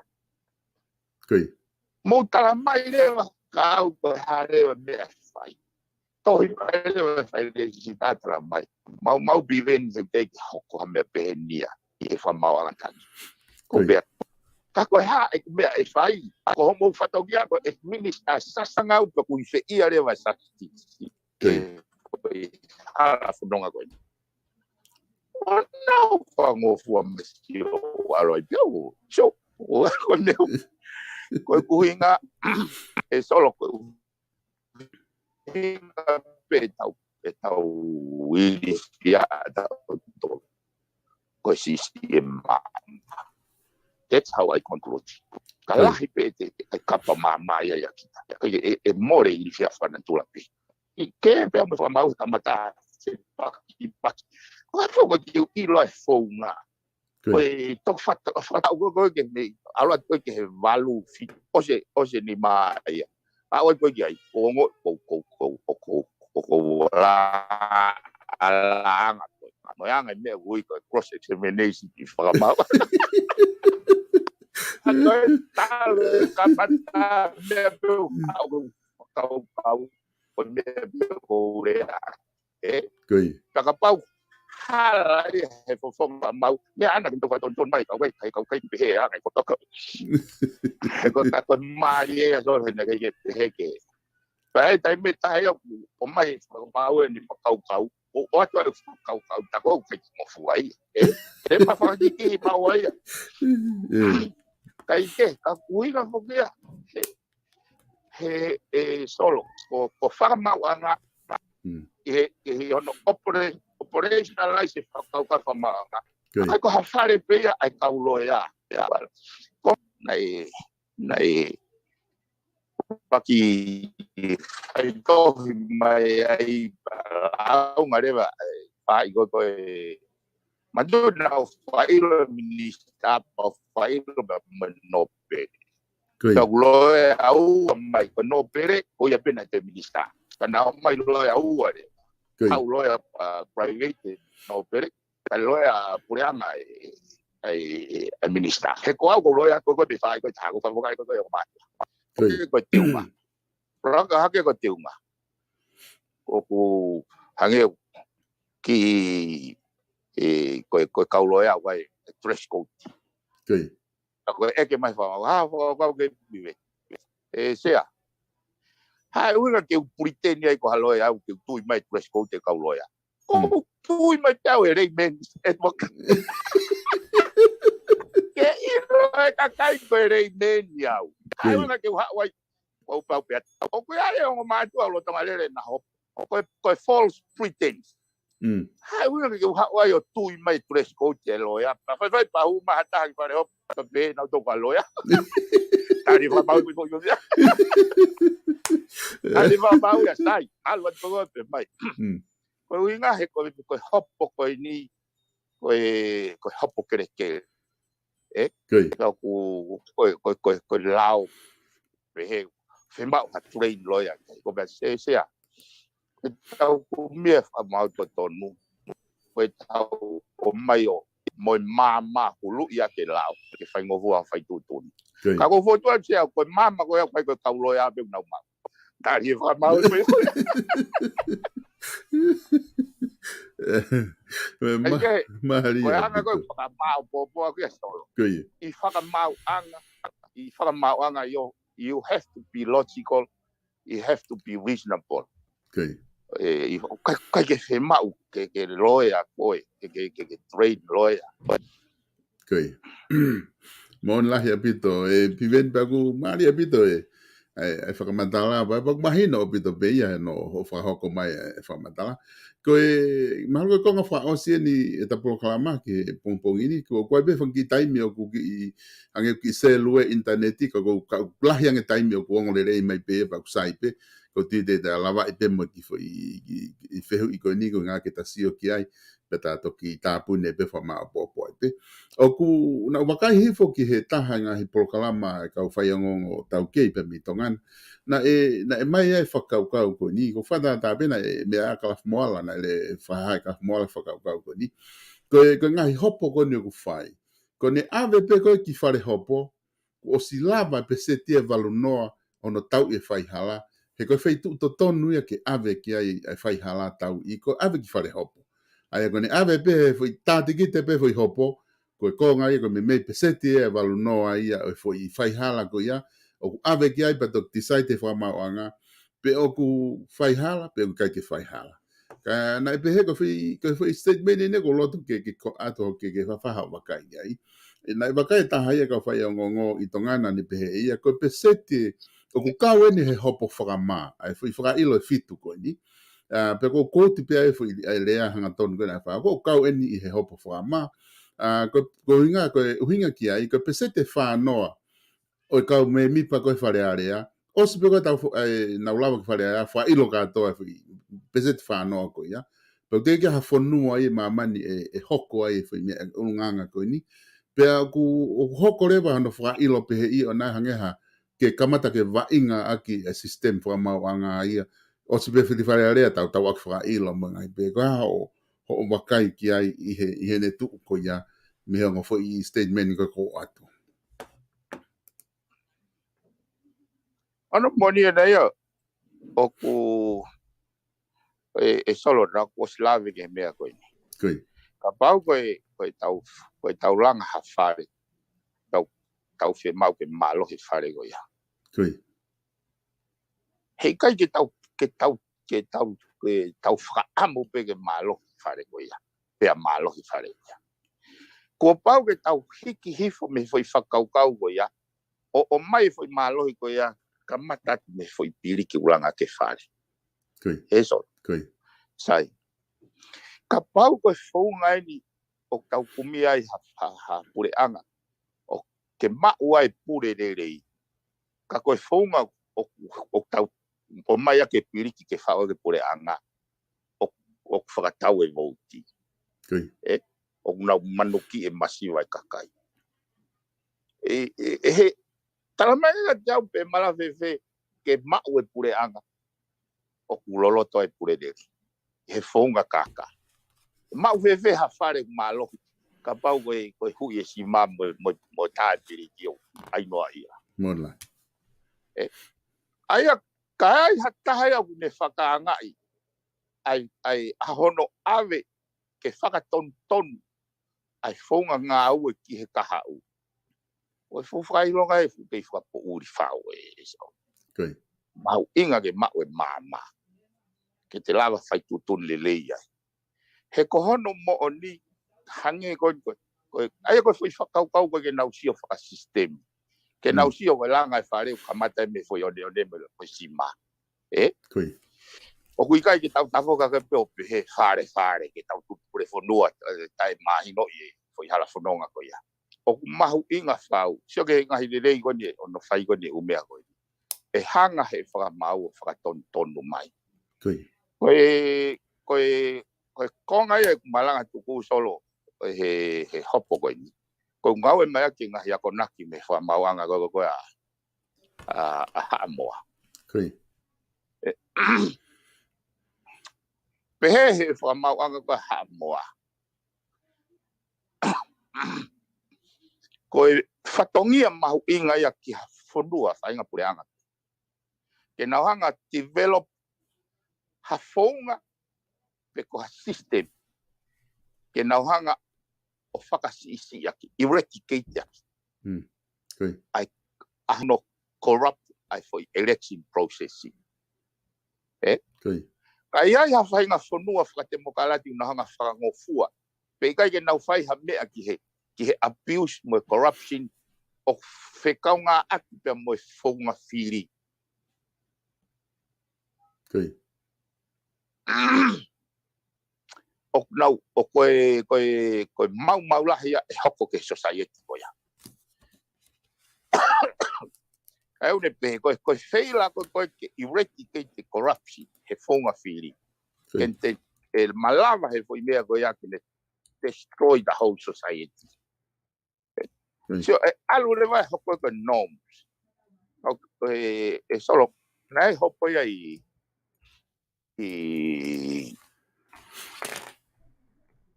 Ko ia. Mou tala mai leva, ka au ko e hā leva e meʻa ʻe fai. Tohi mai leva e fai lesi si tā tala mai. Mau, mau Piveni he te ke hoko ha meʻa pehē ni ia ʻi he fakamau ʻanga tangi. Ko ia. Pea, ka ko e hā e meʻa ʻe fai, ko hoʻomou fatongia ko e administer sasangau pe ʻoku ʻi fē ia leva e justice. Ko ia. Ko e hala fononga ko ē. ʻO nau fakangofua mesi ʻo ʻalu ai pē au. So, ʻo ko e meʻa, ko e ʻuhinga, ʻe Solo ko e ʻuhinga pē ʻetau, ʻetau ilifia ʻatautolu. Ko e C C M. That's how I conclude. Ka lahi pē ʻete, ʻe kapa māmā ia ia kita. ʻE, ʻe, ʻe mole ilifia fana tula pē. ʻIkai pē au mo e fakamau he kamata, se paki, paki. Ko e fo ko e kiu ʻilo e founga. Ko e toki fata, fata ko ē ke mei, ʻalu atu ko ē ki he valu, fitu, ʻosi, ʻosi e nima ia. ʻA ʻoku ʻi ai, ko e ongo, ko, ko, ko, ko, ko, ko, la, ala anga ko ē. Mo e anga e meʻa ʻoku ui ko e cross examination ki fakamau. ʻA ko e talo, kamata, meʻa pē ʻoku, ʻoku, ʻoku, ʻoku, ko e meʻa pē ʻoku lea. ʻE? Ko ia. Ka kapau hala ia he fofonga mau. Meʻa ʻana ke tau fakatonutonu mai, kau kai, kai, kau kai pehē, ʻa, kai kotoka. He ko ka ko mālie ia Solo he naʻe ʻikai ke pehē ke. Pea ʻi he taimi ʻe taha ia ʻoku ʻomai e fakapau eni fakakaukau. ʻO, ʻoatu ai e fakakaukau, tā ko ē ʻoku ʻikai ke ngofua ia. ʻE? He ma fakakiki mau ai ia. ʻE. Kai ke, ka ʻuhinga foki ia. He, he, ʻe Solo, ko, ko fakamauʻanga, Mm. ʻi he, ʻi he hono opera-, operationalize e fakakaukau fakamauʻanga. Ko ia. ʻAi ko ha fale pē ia, ʻa e kau loea, ia, wala. Ko, naʻe, naʻe, paki, ʻai tohi mai ai, au ngaleva, ʻai, paʻi ko ko e manatu naʻa ku faʻilo minisitā, pea u faʻilo mo e nōpele. Ko ia. Ka u loea ua mai ko e nōpele, ko ia pē naʻe minisitā. Ka naʻa ku ʻomai loea ua le. Ko ia. Ka u loea, uh, private nōpele, ka loea puleʻanga e, e, e minisitā. He ko au ko e loea ko ko e pē fai ko e taha, ko e fakafoki ko ko e ʻo mātua. Ko ia. Ko e teunga. Laka hake ko e teunga. ʻOku hangē ki, e, ko e, ko e kau loea ʻoku ʻi ai e dress code. Ko ia. Ka ko e ʻeke mai faka, ha, faka, faka, ke pive. E, Sea. Ha, ʻuhinga ke u pretend ai ko ha loea au ke u tui mai dress code e kau loea. Ko Mm. u tui mai pē au e layman. E mo-, ke ʻilo e kakai ko e layman au. Ha, Ko ia. ʻuhinga ke u haʻu ai, ko u pau pē atu. ʻOku ʻi ai e ongo mātuʻa ʻo Tonga Lele naʻa hopo. Ko e, ko e false pretense. Mm. Ha, ʻuhinga ke u haʻu ai ʻo tui mai dress code e loea. Pea faifai pea hū mai ha taha ki fale hopo, pea pehē naʻa ku toko loea. Tali fakamau ko ia. Tali fakamau ia sai. ʻAlu atu ko e pē mai. Mm. Ko e ʻuhinga he ko e, ko e hopo ko eni, ko e, ko e hopo kelekele. E? Ko ia. Ka ʻoku, ko e, ko e, ko e, ko e lao, pehē, fiemaʻu ha train loea. Ko e meʻa Sea, Sea. Ko ʻetau kumi e fakamaau totonu. Ko ʻetau ʻomai ʻo, mo e maama huluʻi ʻa e lao, ke faingofua fai tuʻutuʻuni. Ko ia. Ka ko e fotu atu Sea, ko e maama ko ia, ko e kau loea pē naʻa nau maʻu. Tali e fakamaau ko ia. Mo e ma-, Eke, mālie ko e anga ko e ʻaupito. Fakamāʻopoʻopo ʻaku ia Solo. Ko ia. ʻI fakamaauʻanga, ʻi fakamaauʻanga ʻio, you have to be logical, you have to be reasonable. Ko ia. E, ʻi, ʻikai, ʻikai ke fiemaʻu, ke, ke loea koe, ke, ke, ke, ke train loea. Ko ia. Moʻoni lahi ʻaupito, e Piveni pea ʻoku mālie ʻaupito e, e, e fakamatala, pea, pea ʻoku mahino ʻaupito pē ia no hoʻo fakahoko mai e fakamatala. Ko e, mahalo ko e konga fakaʻosi eni ʻeta polokalama ki he pongipongi ni, ko, ko e pē fanga kiʻi taimi ʻoku kiʻi, hangē kiʻi selu e ʻinitaneti, ka ko, ka lahi ange taimi ʻoku ongo lelei mai pē, pea ʻoku sai pē, ko e tui te ta lavaʻi pē mo e kiʻi foʻi, kiʻi, kiʻi fehuʻi ko eni ko e ʻuhinga ke ta sio ki ai, pea ta toki tāpuni pē fakamāʻopoʻopo ai pē. ʻOku, naʻa ku vakai hifo ki he taha e ngaahi polokalama e kau faiongoongo taukei pē mei Tonga na. Naʻe, naʻe ʻomai ai e fakakaukau ko eni, ko e fakatātā pē naʻe meʻa ʻa Kalafi Moala, naʻe lea fakahā ʻe Kalafi Moala e fakakaukau ko eni. Ko e, ko e ngaahi hopo ko eni ʻoku fai. Ko ʻene ʻave pē ko ē ki fale hopo, kuo ʻosi lava e peseti ʻe valu noa ʻo hono tauʻi e faihala, he ko e feituʻu totonu ia ke ʻave ki ai e faihala tauʻi, ko e ʻave ki fale hopo. ʻA ia ko ʻene ʻave pē he foʻi tātikite pē foʻi hopo, ko e konga ia ko e meimei peseti ʻe valu noa ia ʻo e foʻi faihala ko ia, ʻoku ʻave ki ai pea toki decide e fakamaauʻanga, pe ʻoku faihala, pe ʻoku ʻikai ke faihala. Ka naʻe pehē ko e foʻi, ko e foʻi statement eni ʻoku ou loto ke, ke ko atu ke, ke fafaha ʻo vakai ai. ʻE naʻe vakai e taha ia kau faiongoongo ʻi Tonga na naʻa ne pehē ʻe ia, ko e peseti ʻoku kau eni he hopo fakamā, ʻa e foʻi fakaʻilo ʻe fitu ko eni. ʻA, pea ʻoku ou kouti pē ʻa e foʻi, ʻa e lea hangatonu ko ē naʻe fai, ʻoku kau eni ʻi he hopo fakamā. ʻA, ko, ko e ʻuhinga, ko e ʻuhinga ki ai, ko e peseti ʻe fā noa ʻo e kau mēmipa ko ē Fale Alea. ʻOsi pē ko ē ʻetau fo-, ʻa e, nau lava ki Fale Alea, fakaʻilo kātoa e foʻi peseti fā noa ko ia. Pea ʻoku teʻeki ai ha fonua ʻi māmani ʻe, ʻe hoko ai e foʻi meʻa ʻulungaanga ko eni. Pea ʻoku, ʻoku hoko leva hono fakaʻilo pehē ʻi ʻona hangē ha, ke kamata ke vaʻinga ʻaki e system fakamaauʻanga ia. ʻOsi pē fili Fale Alea tau tau ʻaki fakaʻilo mo e ngaahi pē ko e hā hoʻo, hoʻo vakai ki ai ʻi he, ʻi heʻene tuʻu ko ia, mei he ongo foʻi statement ko ē ʻoku ʻoatu. ʻOku moʻoni ʻena ia, ʻoku, ʻe, ʻe Solo naʻa ku ʻosi lave ki he meʻa ko eni. Ko ia. Kapau ko e, ko ʻetau, ko ʻetau langa ha fale, tau, tau fiemaʻu ke mālohi e fale ko ia. Ko ia. Heʻikai ke tau, ke tau, ke tau, ke tau fakaʻamu pē ke mālohi e fale ko ia. Pea mālohi e fale ko ia. Kuo pau ke tau hiki hifo mei he foʻi fakakaukau ko ia, ʻo, ʻomai e foʻi mālohi ko ia, kamata atu mei he foʻi piliki ʻulungaanga ki he fale. Ko ia. ʻE Solo. Ko ia. Sai. Kapau ko e founga eni ʻoku tau kumi ai ha, ha, ha puleʻanga, ʻo ke maʻu ai e pule lelei. Ka ko e founga ʻo, ʻo, ʻo tau, ʻomai ʻaki e piliki ke faʻu ʻaki e puleʻanga, ʻo, ʻo fakatau e vouti. ʻOku nau manuki e masiva e kakai. ʻE he tala mai ka te au pe mala fefe ke maʻu e puleʻanga ʻoku loloto e puleleli he founga kaka. Maʻu fefe ha fale mālohi kapau ko e hui e sima mo tā e piliki ʻo ʻai noa ia. ʻAia ka ai ha taha ia ʻoku ne fakaangaʻi ai ai a hono ʻave ke fakatonutonu ai founga ngāue ki he kahaʻu. ʻO e fuʻu fakailonga e fuʻu kei fakapoʻuli fau e so. Mahuʻinga ke maʻu e māmā ke te lava fai tutun lelei ai. He ko hono moʻoni hangē ko e ko e ai ko e foʻi fakakaukau ko e ke nau sio fakasisitemi. Ke nau sio ko e langa e fale ʻoku kamata e me foʻi oneone me ko e sima. ʻOku ʻikai ke tau tafo ka ke peo pe he fale fale ke tau tupu pule fonua tae mahino i e foʻi hala fononga ko ia. ʻOku mahuʻinga fau sio ke ngahi lelei ko ni ʻono fai ko ni ʻumea ko ni. ʻE hanga he fakamau ʻo fakatonutonu mai. Ko e ko e ko e konga ia ʻeku malanga tuku solo he he hopo ko ni. Ko e ngāue mai ake ngahi akonaki me fakamauʻanga ko ko a a Haʻamoa. Pehē he fakamauʻanga ko a Haʻamoa. Ko e fatongia mahuʻinga ia ki ha fonua faʻahinga puleʻanga. Ke nau hanga develop ha founga pe ko ha system ke nau hanga ʻo fakasiʻisiʻi ʻaki, eradicate ʻaki. ʻAi a hono corrupt ai foʻi election process. ʻE? Ka ʻi ai ha faʻahinga fonua fakatemokalati ʻoku nau hanga fakangofua pe ʻikai ke nau fai ha meʻa ki he ki he abuse mo e corruption ʻo fekaungāʻaki pea mo e founga fili. ʻOku nau ʻo ko e ko e ko e maumau lahi ia ʻe hoko ke society ko ia. ʻE ʻoku ne pehē ko e ko e feila ko e ko e ke eradicate e corruption he founga fili. Ke te ʻe malava he foʻi meʻa ko ia ke ne destroy the whole society. So ʻe ʻalu leva e hoko ko e norms. ʻE solo naʻe hopo ia i i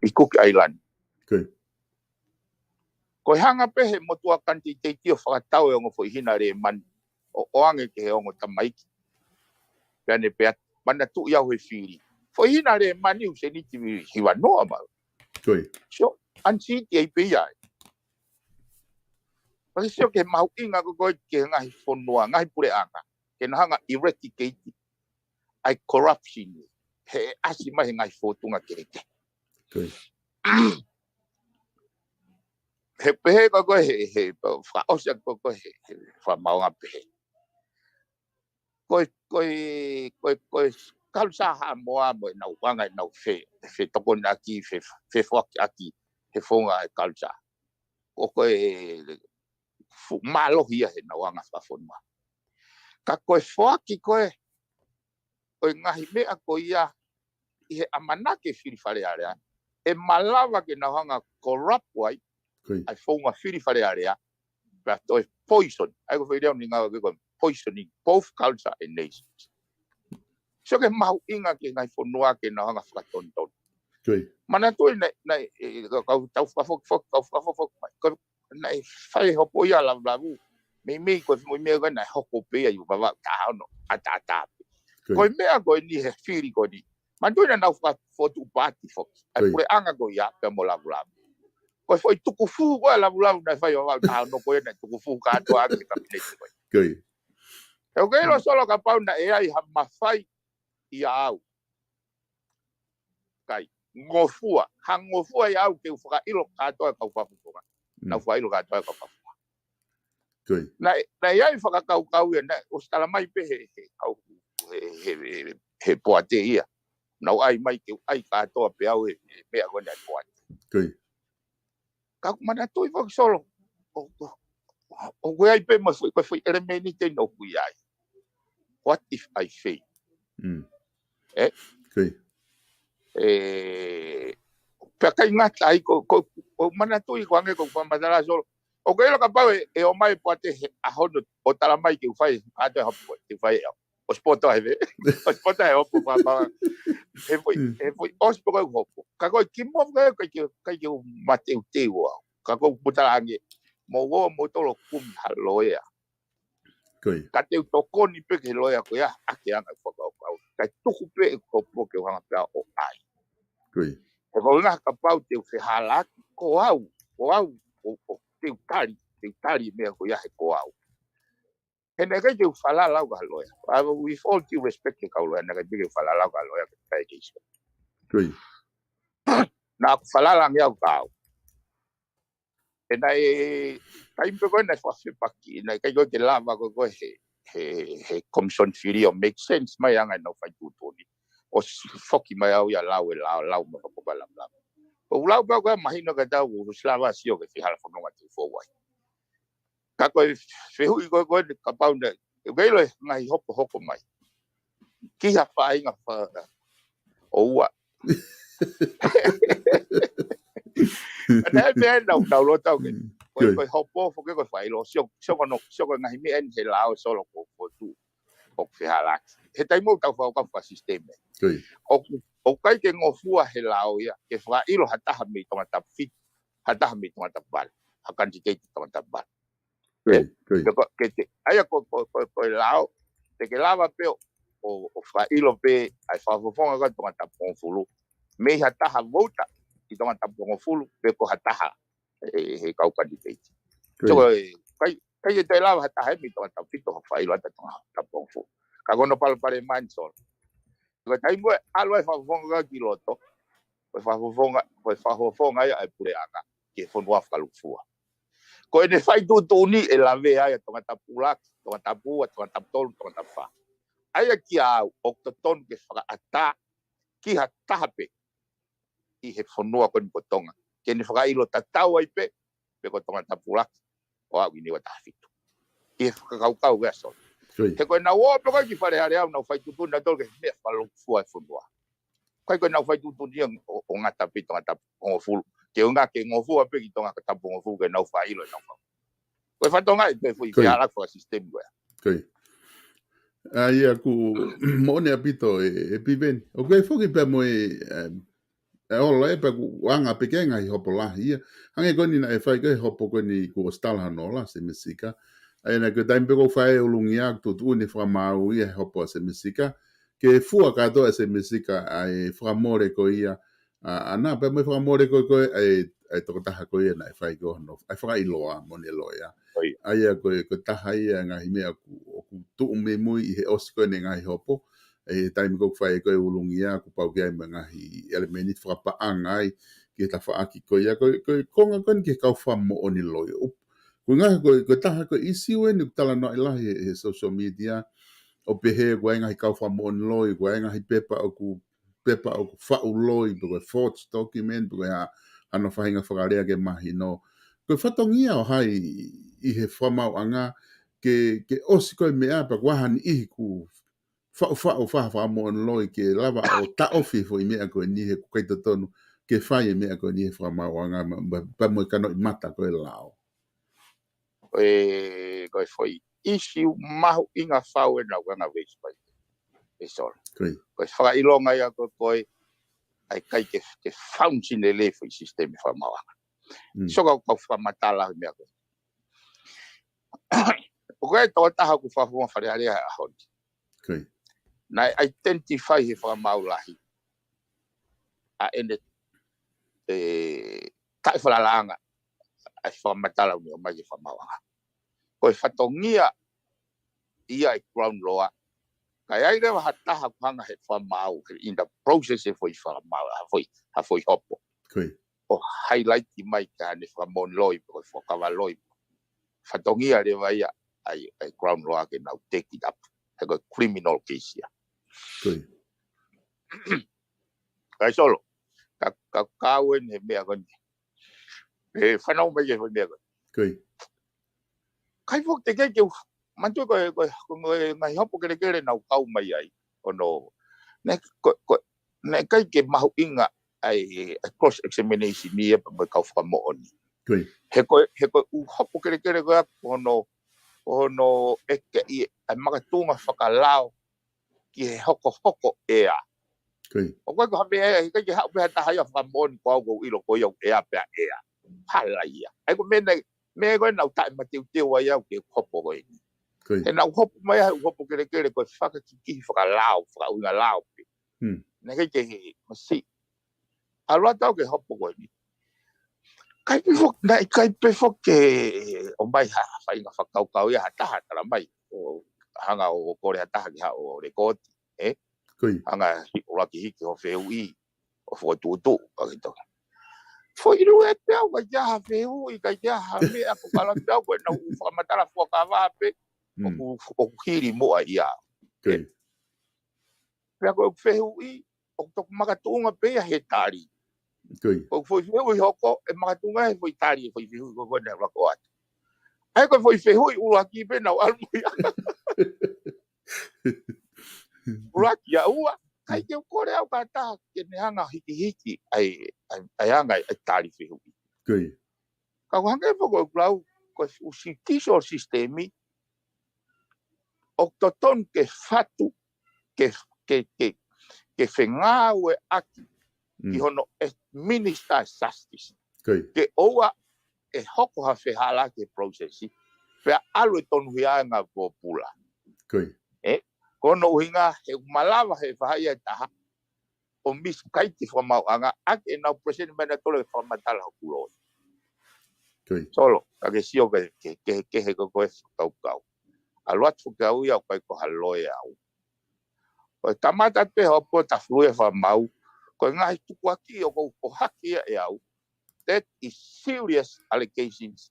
i Cook Island. Ko e hanga pē he motuʻa kanititeiti ʻo fakatau e ongo foʻi hina Lēmani ʻo ʻoange ki he ongo tamaiki. Pea ne pea manatuʻi au he fili. Foʻi hina Lēmani ʻoku seniti hiva noa mau. Sio, ʻanisiti ai pē ia ai. Pea sio ke mahuʻinga ko e ko e ke ngahi fonua, ngahi puleʻanga ke nau hanga eradicate ai corruption he ʻasi mai he ngahi fotunga kehekehe. He pehē ko e ko e he he fakaʻosi ko e ko e he he fakamaonga pehē. Ko e ko e ko e ko e culture Haʻamoa mo e nau anga e nau fe fetokonaʻaki fe fefoakiʻaki he founga e culture. Ko e ko e fuʻu mālohi ia he nau anga fakafonua. Ka ko e foaki ko e ʻo e ngaahi meʻa ko ia ʻi he ʻamanaki fili Fale Alea ʻe malava ke nau hanga corrupt ai ʻa e founga fili Fale Alea pea toe poison. ʻA ia ko e foʻi lea ʻoku ne ngāueʻaki ko e poisoning both culture and nations. Sio ke mahuʻinga ke ngaahi fonua ke nau hanga fakatonutonu. Manatuʻi naʻe naʻe kau tau fakafoki foki kau fakafoki foki mai. Ko naʻe fai hopo ia lavulavu. Meimei ko e foʻi meʻa ko ē naʻe hoko pē ia ʻi Vavaʻu taha ono ʻataʻatā pē. Ko e meʻa ko eni he fili ko eni. Manatuʻi naʻa nau fakafotu paati foki. ʻA e puleʻanga ko ia pea mo lavulavu. Ko e foʻi tukufuhu ko ē lavulavu naʻe fai Vavaʻu taha ono ko ia naʻe tukufuhu kātoa ʻaki e kapineti ko ia. ʻE ʻoku ke ʻilo Solo kapau naʻe ʻi ai ha mafai ia au. Kai ngofua ha ngofua ia au ke u fakaʻilo kātoa e kau fakafofonga. Nau fakaʻilo kātoa e kau fakafofonga. Naʻe naʻe ʻi ai fakakaukau ia naʻe ʻosi tala mai pē he he kau he he he poate ia. Nau ʻai mai ke u ʻai kātoa pē au he meʻa ko ē naʻe poate. Ka ʻoku manatuʻi foki Solo ʻoku ʻi ai pē mo e foʻi ko e foʻi ʻelemēniti ʻeni ʻoku ʻi ai. What if I fail? ʻE? ē, pea ʻikai ngata ai ko, ko, ko manatuʻi ko ange ko fakamatala Solo. ʻOku ʻilo kapau ʻe, ʻe ʻomai poate he ʻaho ni ʻo tala mai ke u fai, ʻa te hopo, ke u fai ʻe au. ʻOsi poto ai ve. ʻOsi poto ai hopo fakamatala. He foʻi, he foʻi, ʻosi poto ai hopo. Ka ko e kimuʻa faka, ʻikai ke, ʻikai ke u mateuteu au. Ka ko e putala ange, mo ō mo tolo kumi ha loea. Ka te u tokoni pē ke loea ko ia, ʻa ke anga fakakaukau. Ka tuku pē e kopo ke u hanga pē ʻo ʻai. He ko e ngaahi kapau te u fehālaaki, ko au, ko au, ʻo, ʻo te u tali, te u tali meʻa ko ia he ko au. He naʻe ʻikai ke u falala au ka loea. With all due respect ke kau loea, naʻe ʻikai ke u falala au ka loea ke tai ke iso. Naʻa ku falala ange au ka au. ʻE naʻe, taimi pē ko ē naʻe fakafepaki, naʻe ʻikai ko ē ke lava ko ē he, he, he commission fili ʻo make sense mai anga ʻenau fai tuʻutuʻuni. ʻOsi foki mai au ia lau e lau, lau mo ka poka lam lam. ʻO lau pē ko ē mahino ka tau, ʻosi lava sio ke fihalafononga te fou ai. Ka ko e fehuʻi ko ē ko ē kapau naʻe, ʻe ʻikai ʻilo e ngaahi hopo hoko mai. Ki ha faʻahinga fa, ʻo ua. Ana e meʻa nau, nau loto au ke. Ko e, ko e hopo foki ko e fakaʻilo. Sio, sio ko no, sio ko e ngaahi meʻa eni he lao Solo ko, ko tu. ʻOku fehālaaki. He taimi ʻoku tau fakakaukau fakasisitemi. ʻOku, ʻoku ʻikai ke ngofua he lao ia, ke fakaʻilo ha taha mei Tongatapu fitu, ha taha mei Tongatapu valu, ha kanititeiti Tongatapu valu. Ke te, ʻa ia ko, ko, ko, ko e lao, te ke lava pē ʻo, ʻo, ʻo fakaʻilo pē, ʻa e fakafofonga ko ē Tongatapu hongofulu. Mei ha taha vouta ʻi Tongatapu hongofulu, pe ko ha taha, ʻe, he kau kanititeiti. So, ʻikai, ʻikai ke te lava ha taha mei Tongatapu fitu ʻo fakaʻilo ʻa Tongatapu hongofulu. Ka ko hono palopalema eni Solo. Ko e taimi ko ē ʻalu ai fakafofonga ko ē ki loto. Ko e fakafofonga, ko e fakafofonga ia ʻa e puleʻanga. Ki he fonua fakalūkufua. Ko ʻene fai tuʻutuʻuni ʻe lavea ai ʻa Tongatapu ʻuluaki, Tongatapu ua, Tongatapu tolu, Tongatapu fā. ʻA ia kia au, ʻoku totonu ke fakaʻatā, ki ha taha pē, ʻi he fonua ko eni ko Tonga. Ke ne fakaʻilo tatau ai pē, pe ko Tongatapu ʻuluaki, ʻo aʻu ki Niua taha fitu. ʻI he fakakaukau ʻa Solo. He ko ʻenau ō pē ko ē ki Fale Alea ʻo nau fai tuʻutuʻuni nautolu ki he meʻa fakalūkufua e fonua. ʻIkai ko ʻenau fai tuʻutuʻuni ia ʻo, ʻo ngata pē Tongatapu hongofulu. Ke ʻuhinga ke ngofua pē ki Tongatapu hongofulu ke nau fakaʻilo ʻenau fakaʻilo. Ko e fatongia ʻi he foʻi fehālaaki fakasisitemi ko ē. ʻA ia ʻoku moʻoni ʻaupito ē, ʻe Piveni. ʻOku ʻi ai foki pea mo e, ʻe, ʻe ola ē pea ʻoku anga pē ki he ngaahi hopo lahi ia. Hangē ko eni naʻe fai ko ē hopo ko eni kuo ʻosi tala hono ola, Semesika. ʻA ia naʻe ko e taimi pē ko ē fai ʻulungia, tuʻutuʻuni fakamaau ia he hopo ʻa Semesika. Ke fua kātoa ʻe Semesika ʻa e fakamole ko ia. ʻA, ʻa naʻa pea mo e fakamole ko ē ko ē, ʻa e, ʻa e tokotaha ko ia naʻe fai ko hono, ʻa e fakaʻiloa mo ʻene loea. ʻA ia ko e, ko e taha ia ngaahi meʻa ʻoku, ʻoku tuʻu mei mui ʻi he ʻosi ko eni ngaahi hopo. ʻI he taimi ko ē ʻoku fai ko ē ʻulungia, ʻoku pau ke ʻi ai mo e ngaahi ʻelemēniti fakapaʻanga ai, ki he tafaʻaki ko ia, ko e, ko e konga ko eni ki he kau fakamoʻoni loi. ʻUp, ko e ngaahi ko e, ko e taha ko e ʻisiū eni ʻoku talanoaʻi lahi he, he social media, ʻo pehē ko e ngaahi kau fakamoʻoni loi, ko e ngaahi pepa ʻoku, pepa ʻoku faʻu loi, pe ko e forged document, pe ko e hā, hano faʻahinga fakalea ke mahino. Ko e fatongia ʻo hai ʻi he fakamaauʻanga, ke, ke ʻosi ko e meʻa, pea ko e hā ha niʻihi ʻoku faʻufaʻu fakamoʻoni loi ke lava ʻo taʻofi foʻi meʻa ko eni he ʻoku ʻikai totonu ke fai e meʻa ko eni he fakamaauʻanga ma, ma, pea mo e kanoʻi mata ko e lao. ʻE, ko e foʻi ʻisiū mahuʻinga fau ʻena ʻoku anga veisi pai. ʻE Solo. Ko e fakaʻilonga ia ko ē ko ē, ʻa e ʻikai ke, ke function lelei foʻi sisitemi fakamaauʻanga. Sio ka, ka u fakamatala he meʻa ko ē. ʻOku ʻi ai e tokotaha ʻoku fakafofonga Fale Alea he ʻaho ni. Naʻe identify he fakamaau lahi ʻa ʻene, ʻe, taʻefalalaʻanga ʻa e fakamatala ʻoku ne ʻomai ki he fakamaauʻanga. Ko e fatongia ia e ground law. Ka ʻi ai leva ha taha ʻoku hanga he fakamaau, he in the process e foʻi fakamaau, ha foʻi, ha foʻi hopo. ʻO highlight mai ka ne fakamoʻoni loi, pe ko e fakakava loi. Fatongia leva ia ʻa e, ʻa e ground law ke nau take it up. He ko e criminal case ia. ʻIkai Solo. Ka, ka, ka uen he meʻa ko eni. ʻE, fanau mai ke foʻi meʻa ko eni. ʻIkai foki te ke ke u, manatu ko e, ko e, ko e ngaahi hopo kelekele naʻa ku kau mai ai. ʻO no. Ne, ko, ko, naʻe ʻikai ke mahuʻinga ʻa e, ʻa e cross examination ia pea mo e kau fakamoʻoni. He ko e, he ko e ʻū hopo kelekele ko ia ko hono, ko hono ʻeke ʻi ʻa e makatuʻunga fakalao ki he hokohoko ʻea. ʻOku ʻikai ko ha meʻa ʻe ʻikai ke haʻu pē ha taha ia fakamoʻoni ko au ʻoku ou ʻilo ko ia ʻoku ʻea pea ʻea. Hala ia. ʻA ia ko e meʻa naʻe, meʻa ko ē naʻa ku taʻemateuteu ai au ki he hopo ko eni. He naʻa ku hopo mai ai he ʻū hopo kelekele ko e fakakikihi fakalao, fakaʻuhinga lao pē. Naʻe ʻikai ke he masiʻi. ʻAlu atu au ki he hopo ko eni. ʻIkai pē foki, naʻe ʻikai pē foki ke ʻomai ha faʻahinga fakakaukau ia ha taha tala mai. ʻO hanga ʻo kole ha taha ke haʻu ʻo lekooti, ē? Hanga ʻo hiki, ʻuluaki hiki hoʻo fehuʻi, ʻo fokotuʻutuʻu, ʻa ki toka. Foʻi lue pē au, ʻikai ke ʻi ai ha fehuʻi, ʻikai ke ʻi ai ha meʻa, ko e kala pē au ko e naʻa ku fakamatala fuakava pē, ʻoku, ʻoku hili muʻa ia. Pea ko e fehuʻi, ʻoku toki makatuʻunga pē ia he tali. Ko e foʻi fehuʻi hoko, ʻe makatuʻunga he foʻi tali, he foʻi fehuʻi ko ē naʻe lako atu. ʻA ia ko e foʻi fehuʻi ʻuluaki pē naʻa ku ʻalu mo ia. ʻUluaki ia ua, ʻikai ke u kole au ki ha taha ke ne hanga hikihiki ʻa e, ʻa e, ʻa e anga ʻa e tali fehuʻi. Ka ʻoku hangē foki ko ʻeku lau, ko e ʻū siutisi ʻo e sisitemi, ʻoku totonu ke fatu, ke, ke, ke, ke fengāueʻaki ki hono ʻe Minister Justice. Ke ʻoua ʻe hoko ha fehālaaki he process, pea ʻalu ʻe tonuhia ai e ngāue pōpula. Ē, ko hono ʻuhinga, he ʻoku malava he faʻahi ʻe taha, ʻo misguide e fakamaauʻanga, ʻa ia ʻoku nau present mai nautolu e fakamatala hoku loi. Solo, ka ke sio ke, ke, ke, ke he ko e fakakaukau. ʻAlu atu foki au ia ʻoku ʻikai ko ha loi au. Ko e kamata pē hopo tafulu e fakamau, ko e ngaahi tukuakiʻi ʻoku ou ʻohake ia ʻe au, that is serious allegations.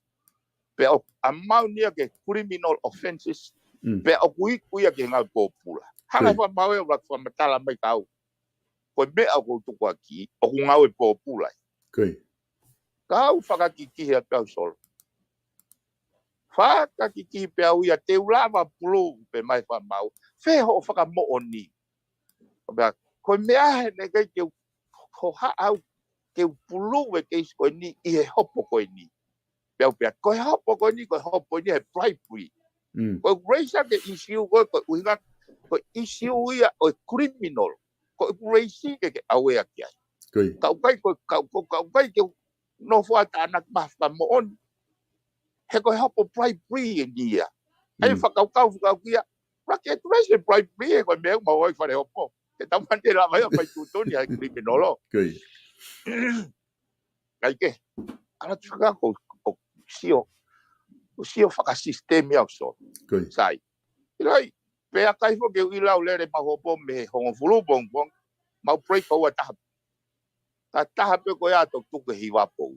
Pea ʻoku amount ia ki he criminal offences, pea ʻoku iku ia ki he ngāue pōpula. Hanga e fakamau ʻo ʻuluaki fakamatala mai kia au. Ko e meʻa ʻoku ou tukuakiʻi, ʻoku ngāue pōpula ia. Ka u fakakikihi atu pē au, Solo. Fakakikihi pē au ia, te u lava pulu pē mai fakamau. Fē hoʻo fakamoʻoni. Ko e meʻa, ko e meʻa he naʻe ʻikai ke u, ko haʻu au ke u pulu e keisi ko eni ʻi he hopo ko eni. Pea u pehē, ko e hopo ko eni, ko e hopo eni he bribery. Ko e raise ke issue ko e, ko e ʻuhinga, ko e issue ia ʻo e criminal. Ko e raise ke ke aware ki ai. Ka ʻoku ʻikai, ko e, ka, ko, ka ʻoku ʻikai ke u nofo ʻo tānaki mai ha fakamoʻoni. He ko e hopo bribery eni ia. ʻA ia fakakaukau, fakakaukau ia. Ua ke tu mai se bribery ē, ko e meʻa ʻoku mau ʻai fale hopo. Ke tau mate lava ia mai tutuni ai criminal. ʻIkai ke. ʻAlu atu fakakaukau ʻo sio. ʻO sio fakasisitemi au, Solo. Sai. ʻIlai, pea ʻikai foki ke u ʻilo au lele mau hopo mei he hongofulu pongipongi. Mau break ʻo ua taha. Ka taha pē ko ia ʻo tuku e hiva pō.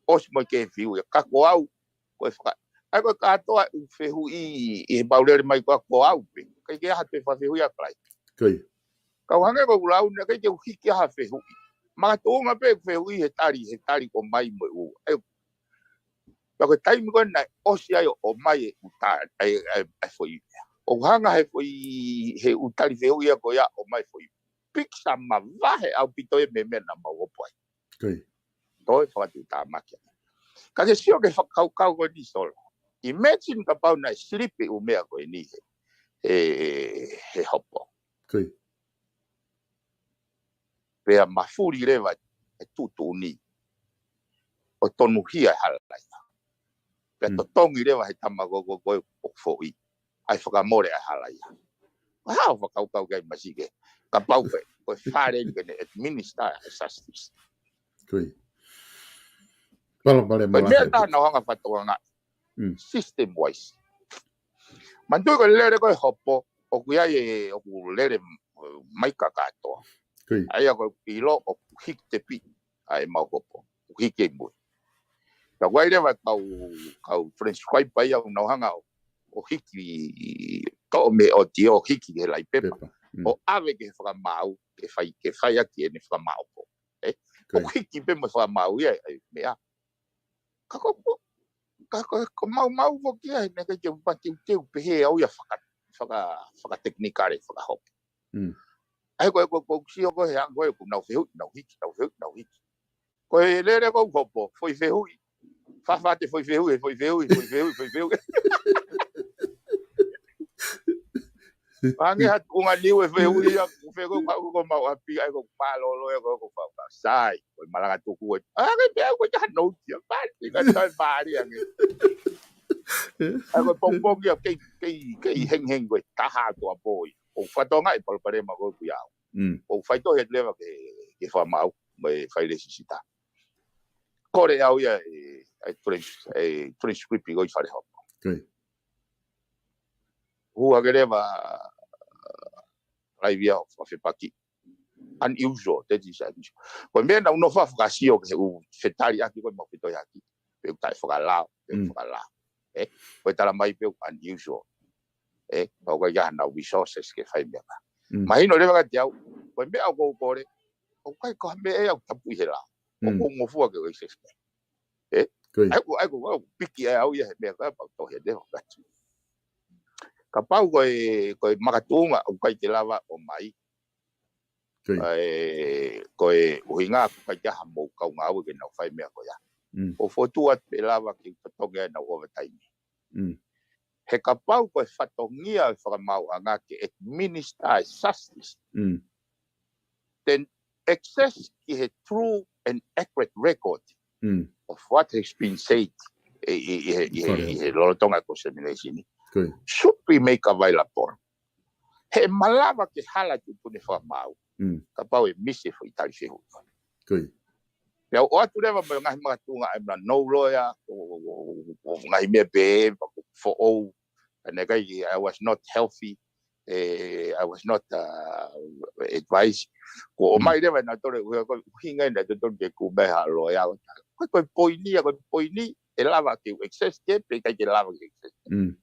ʻOsi mo e ke fiu ia ka ko au. Ko e faka-, ʻa ia ko e kātoa ʻū fehuʻi ʻi he mau lele mai ko ē ko au pē. ʻIkai ke ʻi ai ha toe fakafehuʻi ʻa Kalai. Ka ʻoku hangē ko ʻeku lau naʻe ʻikai ke u hiki ha fehuʻi. Makatuʻunga pē ʻeku fehuʻi he tali, he tali ko ē mai mo e ʻū. ʻA ia, pea ko e taimi ko ē naʻe ʻosi ai ʻo, ʻomai e ʻū ta-, ʻa e, ʻa e, ʻa e foʻi. ʻO hanga he foʻi, he ʻū tali fehuʻi ia ko ia ʻomai foʻi. Pikisa mavahe ʻaupito ia mei he meʻa naʻa mau hopo ai. Toe fakatuʻutāmaki. Ka ke sio ki he fakakaukau ko eni, Solo. Imagine kapau naʻe silipi e ʻū meʻa ko eni he, he, he hopo. Pea mafuli leva e tuʻutuʻuni ʻo tonuhia e hala ia. Pea totongi leva he tama ko ē ko ē ʻoku foʻi. ʻA e fakamole ʻa e hala ia. Ko e hā hoʻo fakakaukau ki ai, Masike? Kapau ko e, ko e fale eni ke ne administer e justice. Ko e meʻa ʻe taha naʻa ku hanga ʻo fakatokangaʻi. System wise. Manatuʻi ko e lele ko ē hopo, ʻoku ʻi ai e, ʻoku lele mai ka kātoa. ʻA ia ko e ʻilo ʻoku hiki tepi ʻa e mau hopo. ʻOku hiki ʻi mui. Ka ʻoku ʻi ai leva e kau, kau transcribe ai ʻoku nau hanga ʻo, ʻo hiki toʻo mei he ʻotiō, hiki he lai pepa. ʻO ʻave ki he fakamaau, ke fai, ke fai ʻaki ʻene fakamaau pō. ʻOku hiki pē mo e fakamaau ia e meʻa. Ka ko, ko, ka ko, ko maumau foki ia, he naʻe ʻikai ke u mateuteu pehē au ia faka, faka, fakatekinikale, fakahopo. ʻAi ko e, ko e, ko e sio ko e hanga ko e, ko nau fehuʻi, nau hiki, nau fehuʻi, nau hiki. Ko e lele ko e hopo, foʻi fehuʻi. Fafate foʻi fehuʻi, foʻi fehuʻi, foʻi fehuʻi, foʻi fehuʻi. Ange ha tuʻunga niu e fehuʻi ia, ko e fehuʻi ko, ko, ko mau api, ʻai ko mālōlō ia, ko, ko fau, fau, sai, ko e malanga tuku e. Ange pea ko e taha nouti ia, pali, ka tai pali ange. ʻAi ko e pongipongi ia, kei, kei, kei hengiheng ko e taha atu a poi. ʻO fatonga e palopalema ko e kui au. Mm. ʻO faitohi atu leva ke, ke fakamaau, mo e fai lesisita. Kole au ia e, e trans-, e transcript ko e fale hopo. Ko ia. Hū hake leva, live ia ʻo fefepaki. Unusual, that is unusual. Ko e meʻa naʻa ku nofo fakasio ki he ʻū fetaliʻaki ko e mau fetohiʻaki. Pea u taʻefakalao, pea u Mm. fakalao. ʻE, ko e tala mai pea u unusual. ʻE, ʻoku ʻikai ke ʻi ai hanau resources ke fai meʻa ka. Mm. Mahino leva kiate au, ko e meʻa ʻoku ou kole, ʻoku ʻikai ko ha meʻa ʻe au tapu ʻi he lao. ʻOku Mm. ou ngofua ke u access ki ai. ʻE? Ko ia. ʻAi ko, ʻai ko, ʻai ko piki ʻe au ia he meʻa ka pau tohi ʻe te fakatu. Kapau ko e, ko e makatuʻunga, ʻoku ʻikai te lava ʻo mai. Ko ia. ʻE, ko e ʻuhinga, ʻoku ʻikai ke ʻi ai hamou kau ngāue ke nau fai meʻa ko ia. Mm. ʻO fotu atu pē lava ke totongi ai ʻenau overtime. Mm. He kapau ko e fatongia e fakamaauʻanga ke administer e justice, Mm. then access ki he true and accurate record Mm. of what has been said ʻi, ʻi, ʻi he, ʻi he, Fale. ʻi he lolotonga ko e examination ni. Ko ia. Should be make available. He malava ke hala tuʻutuʻuni fakamaau. Mm. Kapau ʻe misi e foʻi tali fehuʻi. Ko ia. Pea u ʻoatu leva mo e ngaahi makatuʻunga ʻe mla no lawyer, ʻo, ʻo, ʻo, ʻo, ʻo ngaahi meʻa pē, pea ko e foʻou. And ʻikai, I was not healthy. Eh, I was not, uh, advised. Ko Mm. ʻomai leva naʻa tole, ʻuhinga, ʻuhinga naʻa tole ke ku mai ha lawyer. Ko e, ko e poini ia, ko e poini, ʻe lava ke u access ke, pe ʻikai ke lava ke access. Mm.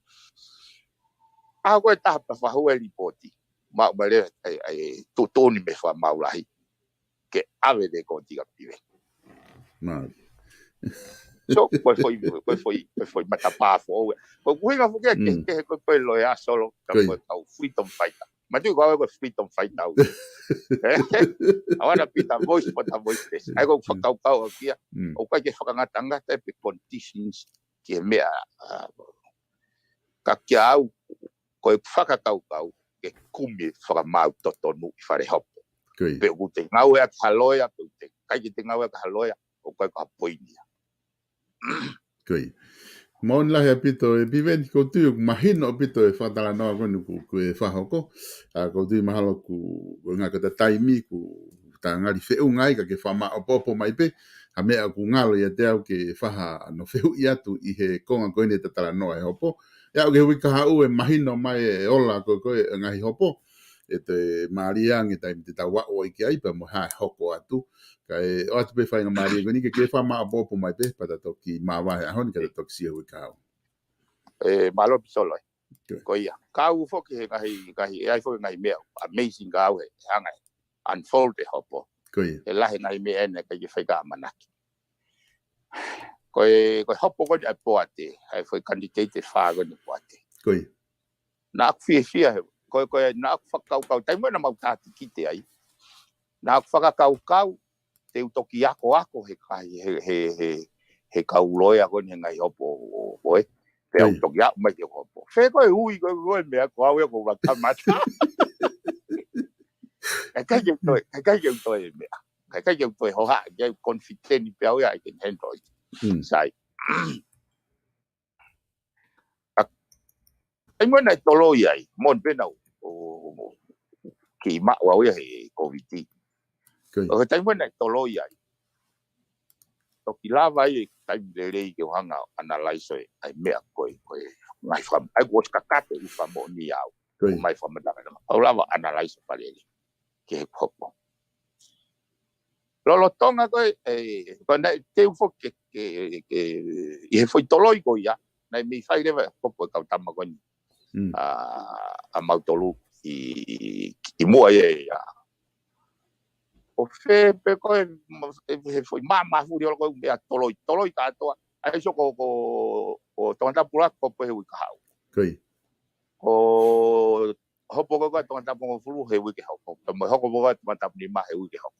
ʻA ko e taha pea fakahū e lipooti. Maʻu mai leva, ʻai, ʻai, tuʻutuʻuni mei he fakamaau lahi. Ke ʻave le ko tika pive. Mālie. So, ko e foʻi, ko e foʻi, ko e foʻi matapā foʻou. Ko e ʻuhinga foki ia ke, Mm. ke, ko e, ko e lawyer solo, ka Ko ia. ko e kau freedom fighter. Matu ko au ko e freedom fighter au. Eh? I wanna be the voice for the voiceless. ʻAi ko e Mm. fakakaukau au kia. Mm. ʻOku ʻikai ke fakangatangata e pe conditions ki he meʻa, ah, ka kia au, ko e fakakaukau ke kumi fakamaau totonu ʻi fale hopo. Ko ia. Pe ʻoku te ngāueʻaki ha lawyer, pe ʻoku te ʻikai ke te ngāueʻaki ha lawyer, ʻoku ʻikai ko ha poini ia. Ko ia. Moʻoni lahi ʻaupito, ʻe Piveni, ʻoku ou tui ʻoku mahino ʻaupito e fakatalanoa ko eni ʻoku, ʻoku ke fakahoko. ʻA, ʻoku ou tui mahalo ʻoku, ʻoku ngata e taimi ʻoku ta ngali feʻunga ai ka ke fakamāʻopoʻopo mai pē ha meʻa ʻoku ngalo ʻiate au ke fai hano fehuʻi atu ʻi he konga ko eni ʻeta talanoa he hopo. ʻIa, ʻoku ke hui kahaʻu ʻe mahino mai e ola ko ē ʻo e ngaahi hopo. ʻE toe mālie ange taimi te tau aʻu ai ki ai pea mo e hā ʻe hoko atu. Kae ʻoatu pē faingamālie ko eni ke ke fakamāʻopoʻopo mai pē, pea ta toki māvae he ʻaho ni ka ta toki sio hui kahaʻu. ʻE, mālō ʻaupito Solo. Ko ia. Ko ia. Kau foki he ngaahi, ngaahi, ʻe ʻi ai foki ngaahi meʻa amazing ka au he, he hanga ʻe unfold e hopo. Ko ia. ʻE lahi e ngaahi meʻa ʻe ʻikai ke fai ka ʻamanaki. Ko e, ko e hopo ko eni ʻa e Poate, ʻa e foʻi candidate ʻe fā ko eni Poate. Ko ia. Naʻa ku fiefia he, ko e, ko e, naʻa ku fakakaukau, taimi naʻa mau tātikite ai. Naʻa ku fakakaukau, te u toki akoako he kai, he, he, he, he kau lawyer ko eni he ngaahi hopo ʻo, ʻo, ʻo e. Pea u Ko ia. toki aʻu mai ki he hopo. Fē ko e ui, ko e, ko e meʻa, ko au ia ko ula kamata. ʻIkai ke toe, ʻikai ke toe meʻa. ʻIkai ke toe hoha, ke confident pē au ia, I can handle it. Mm. Sai. Taimi naʻe toloi ai, moʻoni pē naʻa ku, ʻo, ʻo, kiʻi maʻu au ia he COVID. Ko ia. ʻO he taimi naʻe toloi ai. Toki lava ai e taimi lelei ke u hanga ʻo analyze ʻa e meʻa ko ē, ko e ngaahi fakam-, ʻa ia kuo ʻosi kakato e fakamoʻoni au. Ko ia. ʻO mai fakamatala. Pau lava analyze fakalelei. Ke he hopo. Lolotonga ko ē, ʻe, ko ē naʻe teu foki ke, ke, ke, ʻi he foʻi toloi ko ia, naʻe mei fai leva e hopo e kau tama ko eni. Mm. ʻA, ʻa mautolu ʻi, ʻi, ʻi muʻa ia, ia. ʻO fē pē ko ē, ma-, ʻe, he foʻi mā, mā fuli olo ko ē meʻa toloi, toloi kātoa. ʻAi so ko, ko, ko Tongatapu la ko pē he ui kahaʻu. Ko ia. Ko hopo ko ē ko ē Tongatapu hongofulu he uike hoko. Pea mo e hopo ko ē Tongatapu nima he uike hoko.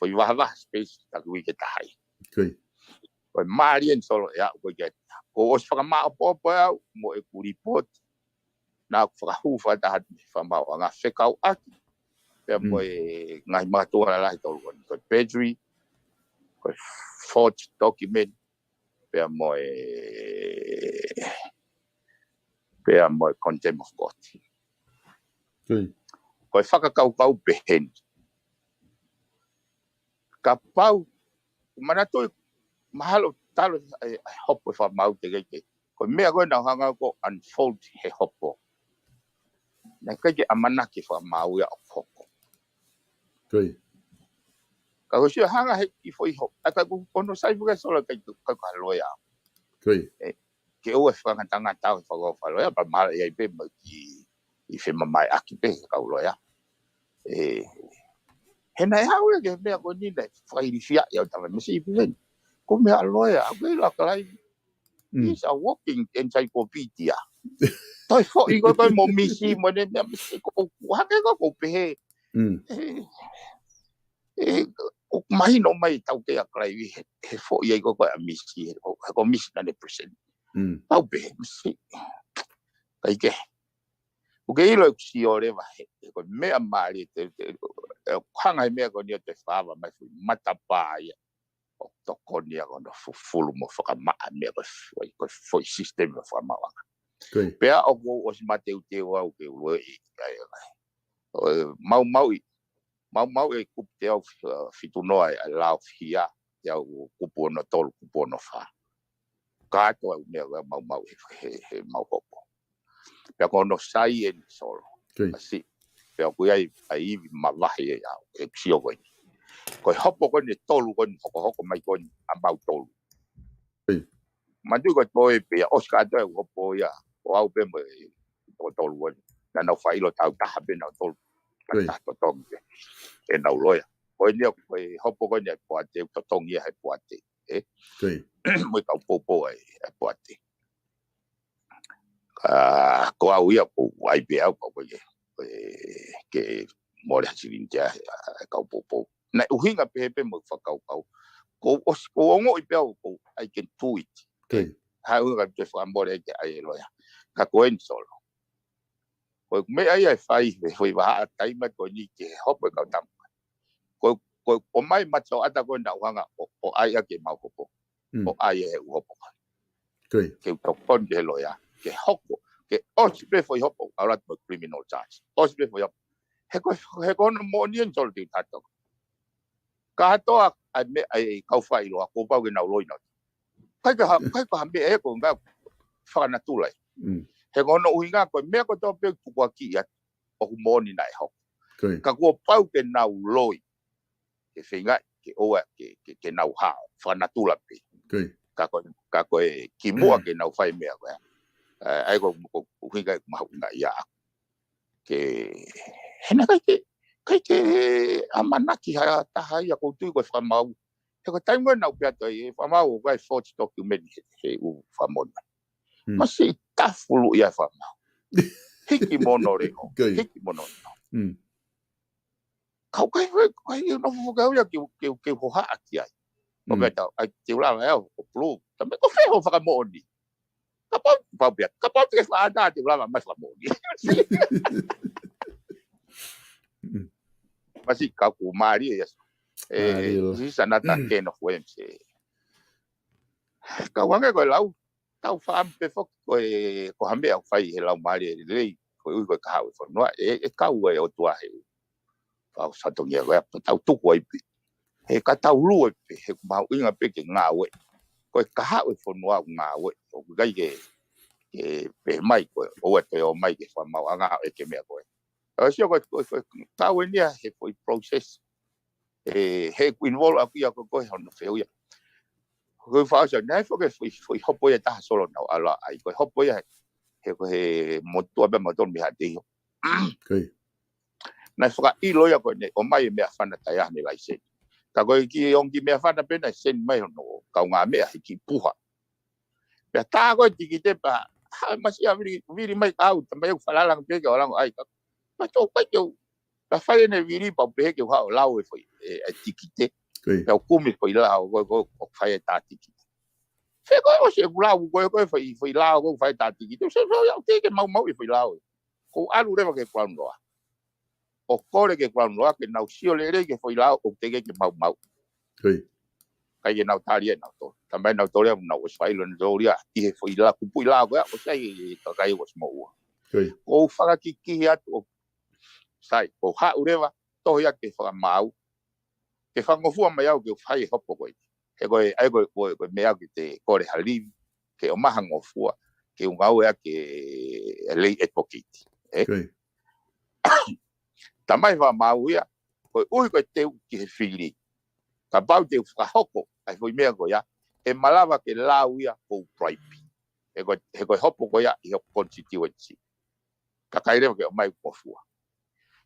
Foʻi vahavaha space taki uike taha ia. Ko ia. Ko e mālie eni Solo ʻe aʻu ko ē ki ai. Kuo u ʻosi fakamāʻopoʻopo ʻe au mo ʻeku lipooti naʻa ku fakahū fakataha atu mei he fakamaauʻanga fekauʻaki pea mo e ngaahi makatuʻunga lalahi ʻe tolu ko eni. Ko e perjury, ko e forged document, pea mo e, pea mo e contempt of court. Ko ia. Ko e fakakaukau pehē ni. Kapau, manatuʻi mahalo talu e, e hopo e fakamaau teʻeki ke. Ko e meʻa ko ē naʻa ku hanga ʻo unfold he hopo, naʻe ʻikai ke ʻamanaki e fakamaau ia ʻo hoko. Ko ia. Ka ko e sio hanga he kiʻi foʻi hopo. ʻA ka ku, ʻoku ou saiʻia foki Solo ʻikai ke, ʻikai ke u loea. Ko ia. Ke ʻoua ʻe fakangatangata au he fakakaukau fakaloea, pea mahalo ʻe ʻi ai pē mo e kiʻi, kiʻi femamahiʻaki pē he kau loea. ʻE, he naʻe haʻu ia ki he meʻa ko eni naʻe fakailifiaʻi au talamai mei he siʻi piveni. Ko e meʻa loea, ʻoku ʻi ai e kalaivi. Mm. He's a walking encyclopedia. Toe foʻi ko ē ko ē mo e misi mo e meʻa misi ko ē ʻoku hake ko ē ʻoku pehē. Mm. ʻE, ʻe, ʻoku mahino mai tau ke a kalaivi he, he foʻi ai ko ē ko ē ʻa e misi, he ko, he ko e misi naʻa ne present. Mm. Pau pē he misi. ʻIkai ke. ʻOku ke ʻilo ʻeku sio leva he, he ko e meʻa mālie te, te, ʻe hanga he meʻa ko eni ʻo toe fakaava mai foʻi matapā ia ʻoku tokoni ia ko hono fufulu mo fakamaʻa meʻa ko e foʻi, ko e foʻi system ʻo e fakamaauʻanga. Ko ia. Pea ʻoku ou ʻosi mateuteu au ke u loeʻi ai, ai. ʻO e maumauʻi, maumauʻi e kupu teau, uh, fitu noa ʻa e Laofia, teau kupu ono tolu, kupu ono fā. Kātoa e meʻa ko ē maumauʻi he, he, he mau hopo. Pea ko hono sai eni Solo. Ko ia. Kasi. Pea ʻoku ʻi ai ʻa e ivi mavahe ia ʻeku sio ko eni. Ko e hopo ko eni ʻe tolu ko eni hokohoko mai ko eni ʻa mau tolu. Ko ia. Manatuʻi ko e toe pē ia, ʻosi kātoa e hopo ia, ʻo au pē mo e toko tolu ko eni. Naʻa nau fakaʻilo tau taha pē nau tolu. Ko ia. Taha totongi pē ʻenau loea. Ko eni ia ko e hopo ko eni ʻa e poate, totongi ia he poate. ʻE? Ko ia. Mo e kau poupou ʻa e, ʻa e poate. Ka, ko au ia ʻoku ʻi ai pē au ka ko e, ko e, ke mole ha silini ʻa e kau poupou. Naʻe ʻuhinga pehē pē mo e fakakaukau. Ko ʻosi, ko ongoʻi pē au, ko I can do it. Ko ia. Haʻu ʻikai ke fakamole ai ke ʻai e loea. Ka ko eni Solo. Ko e meʻa ia ʻe fai, he foʻi vahaʻa taimi ko eni ke hopo e kau tama. Ko, ko, ʻomai mata ʻo ʻata ko ena ʻo hanga, ʻo, ʻo ʻai ʻa ke mau hopo. Mm. ʻO ʻai e ʻū hopo. Ko ia. Ke u tokoni ki he loea. Ke hoko, ke ʻosi pē foʻi hopo, ʻalu atu mo e criminal charge. ʻOsi pē foʻi hopo. He ko, he ko hono moʻoni eni Solo te u tato. Kātoa ʻa e meʻa ʻa e kau failoa, kuo pau ke nau loi nau. ʻIkai ke ha, ʻikai ke ha meʻa ʻe ko e ngaahi fakanatula ia. Mm. He ko hono ʻuhinga ko e meʻa ko ē tau pē tukuakiʻi atu, ʻoku moʻoni naʻe hoko. Ko ia. Ka kuo pau ke nau loi. Ke feinga, ke ʻoua, ke, ke, ke nau hao, fakanatula pē. Ko ia. Ka ko, ka ko e kimuʻa ke nau fai meʻa ko ē. ʻE, ʻa ia ko, ko, ko e ʻuhinga ʻoku mahuʻinga ia. Ke, he naʻe ʻikai ke, ʻikai ke ʻamanaki ha taha ia ʻoku ou tui ko e fakamaau. He ko e taimi ko ē naʻa ku pehē atu ai, e fakamaau ʻoku ʻi ai e forged document he, he ʻū fakamoʻoni. Mm. Masiʻi tafulu ia e fakamaau. Hiki mo hono leʻo. Ko ia. Hiki mo hono leʻo. Mm. Kau kai, kai, kai, nofo foki au ia ke, ke, ke hohaʻa ki ai. Ko Mm. mea tau, ʻai te u lava ʻe au, ʻo pulu. Talamai ko fē hoʻo fakamoʻoni. Kapau, pau pē, kapau te ke fakaʻatā te u lava mai fakamoʻoni. Mm. Masiʻi kau ku mālie ia. E, Mālie lā. This is another can of worms, e. Kau ange ko e lau, tau fakaʻamu pē foki ko e, ko ha meʻa ʻoku fai he lau mālie lelei, ko e ui ko e kahaʻu e fonua, e, e kau e ʻOtua he ʻū fakaʻosi fatongia ko ē, pea tau tuku ai pē. He ka tau lue pē, he ʻoku mahuʻinga pē ke ngāue. Ko e kahaʻu e fonua ʻoku ngāue, ʻoku ʻikai ke, ke pehē mai ko e, ʻoua te ō mai ke fakamaauʻanga ʻo ʻeke meʻa ko ē. ʻO sio ko e, ko e, ko e, kau eni ia he foʻi process. E, he ʻoku involve ʻaʻaku ia ko e, ko e hono feu ia. Ko e fakaʻosi, naʻe foki foʻi, foʻi hopo ia ʻe taha Solo naʻa ku ʻalu ai, ko e hopo ia he, he ko e he motuʻa pē motuʻa mei Haʻateiho. Ko ia. Naʻe fakaʻilo ia ko ʻene ʻomai e meʻafana taʻe ʻi ai haʻane laiseni. Ka ko e kiʻi ongo kiʻi meʻafana pē naʻe send mai hono kaungāmeʻa he kiʻi puha. Pea tā ko e tikite pea, ha, masiʻi vili, vili mai kau, talamai ʻoku fakalāngilangi pē ke ʻalu ange ai ka. Ma tō kai ke u, ka fai ʻene vili pau pehē ke u haʻu ʻo lau e foʻi, e, e tikite. Pea u kumi foʻi lao, ko, ko, ko fai e tā tikite. Fē ko e ʻosi e kulau, ko e, ko e foʻi, foʻi lao, ko fai e tā tikite. Se, so, ia, ʻoku teʻeki ke maumau e foʻi lao. Ko u ʻalu leva ki he Crown Loa. ʻO kole ki he Crown Loa, ke nau sio lelei ki he foʻi lao, ʻoku teʻeki ke maumau. Kai ke nau tali e nau tō. Tamai nau tō lea, nau ʻosi fai lo nau tō lea, ʻi he foʻi lao, kupuʻi lao, ko ia, ʻosi ai e kakai ʻosi moʻua. Ko u fakakikihi atu ʻo sai, ko u haʻu leva, tohi ake fakamaau, ke fakangofua mai au ke u fai e hopo ko ē. He ko e, ai ko e, ko e, ko e meʻa ke te kole ha livi, ke ʻomai ha ngofua, ke u ngāue ʻaki e lei e pokiti. E? Tamai fakamaau ia, ko e ʻuhi ko e teu ki he fili. Kapau te u fakahoko, ai foʻi meʻa ko ia, ʻe malava ke lau ia ko u bribe. He ko, he ko e hopo ko ia ʻi hoku constituency. Ka kai leva ke ʻomai ngofua.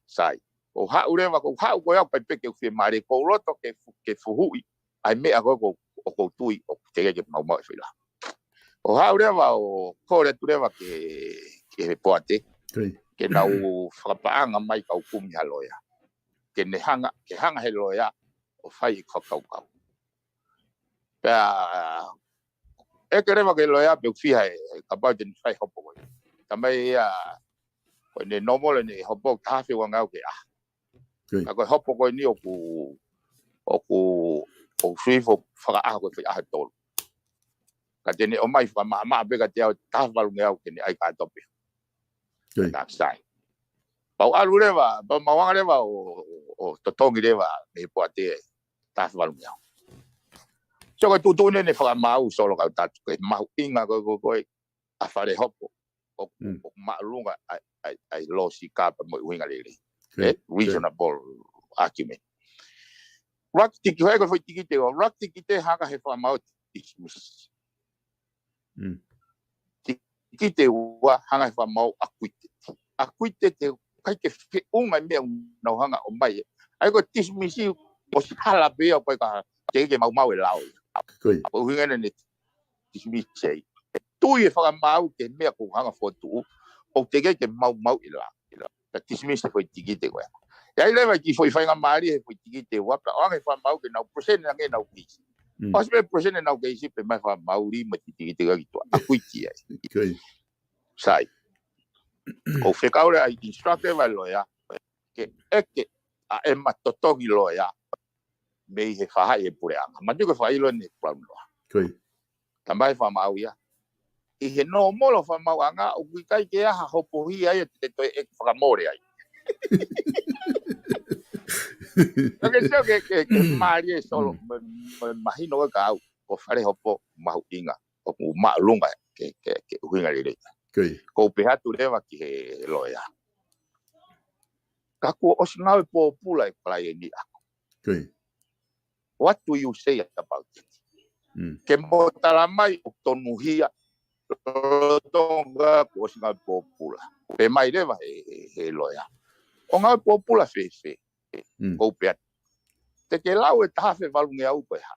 Sai. Ko u haʻu leva, ko u haʻu ko ia, pai pē ke u fiemālie, ko u loto ke fu-, ke fuhuʻi ai meʻa ko ē ko, ʻoku ou tui, ʻoku teʻeki ke maumau e foʻi lao. Ko u haʻu leva ʻo kole atu leva ke, ke he poate. Ke nau fakapaʻanga mai kau kumi ha loea. Ke ne hanga, ke hanga he loea, ʻo fai e fakakaukau. Pea, ʻeke leva ki he loea pe ʻoku fiha e, kapau te ne fai hopo ko ē. Tamai ia, ko ʻene normal ʻene hopo, taha afe ua ngeau ke ʻaho. Ka ko e hopo ko eni ʻoku, ʻoku, ʻoku sui fo fakaʻaho ko e foʻi ʻaho ʻe tolu. Ka te ne ʻomai fakamaʻamaʻa pē ka te au taha valu ngeau ke ne ʻai kātoa pē. Ka sai. Pau ʻalu leva, pau mau anga leva ʻo, ʻo, ʻo totongi leva mei he poate taha valu ngeau. So ko e tuʻutuʻuni ʻene fakamaau Solo kau tatu, ko e mahuʻinga ko e, ko e, ko e, ʻa Falehopo. ʻOku, ʻoku māʻolunga ai, ai, ai losi kapa mo e ʻuhinga lelei. E, reasonable argument. Rakitiki, ko e foʻi tikite ua, rakitiki te hanga he fakamaau dismiss. Tikite ua hanga he fakamaau acquitted. Acquitted te kai ke feʻunga e meʻa ʻoku nau hanga ʻo ʻomai. Ai ko e dismiss ʻosi hala pē ia ʻo pai ka teʻeki ke maumau e lao. Ko e ʻuhinga ʻene dismiss ai. Tui e fakamaau ki he meʻa ʻoku hanga fotu, ʻoku teʻeki ke maumau e lao. Ka dismiss e foʻi tikite ko ē. ʻE ʻi ai leva e kiʻi foʻi faingamālie he foʻi tikite ua, pea ʻoange fakamaau ke nau present ange ʻenau keisi. ʻOsi pē present ʻenau keisi, pea ʻomai fakamaau lima tikite ko ē ki tuʻa. Acquit ai. Sai. Ko u fekau leva ʻa e instruct leva e loea, ke ʻeke ʻa ʻema totongi loea, mei he faʻahi e puleʻanga. Manatuʻi ko e fakaʻilo ʻeni Crown Loa. Tamai fakamaau ia. ʻI he normal fakamaauʻanga, ʻoku ʻikai ke ʻi ai ha hopo hia ia te toe ʻeke fakamole ai. Ka ke sio ke, ke, ke mālie Solo, mo, mo, mahino ko ē ka au, ko Falehopo mahuʻinga, ʻoku māʻolunga ke, ke, ke ʻuhinga lelei. Ko u pehē atu leva ki he loea. Ka kuo ʻosi ngāue pōpula e palai ʻeni ʻaku. What do you say about it? Ke mo tala mai ʻoku tonuhia, lolotonga kuo ʻosi ngāue pōpula. Pehē mai leva he, he, he loea. ʻO ngāue pōpula fēfē, ko u pehē atu. Te ke lau e taha afe valu ngeau ko e hā.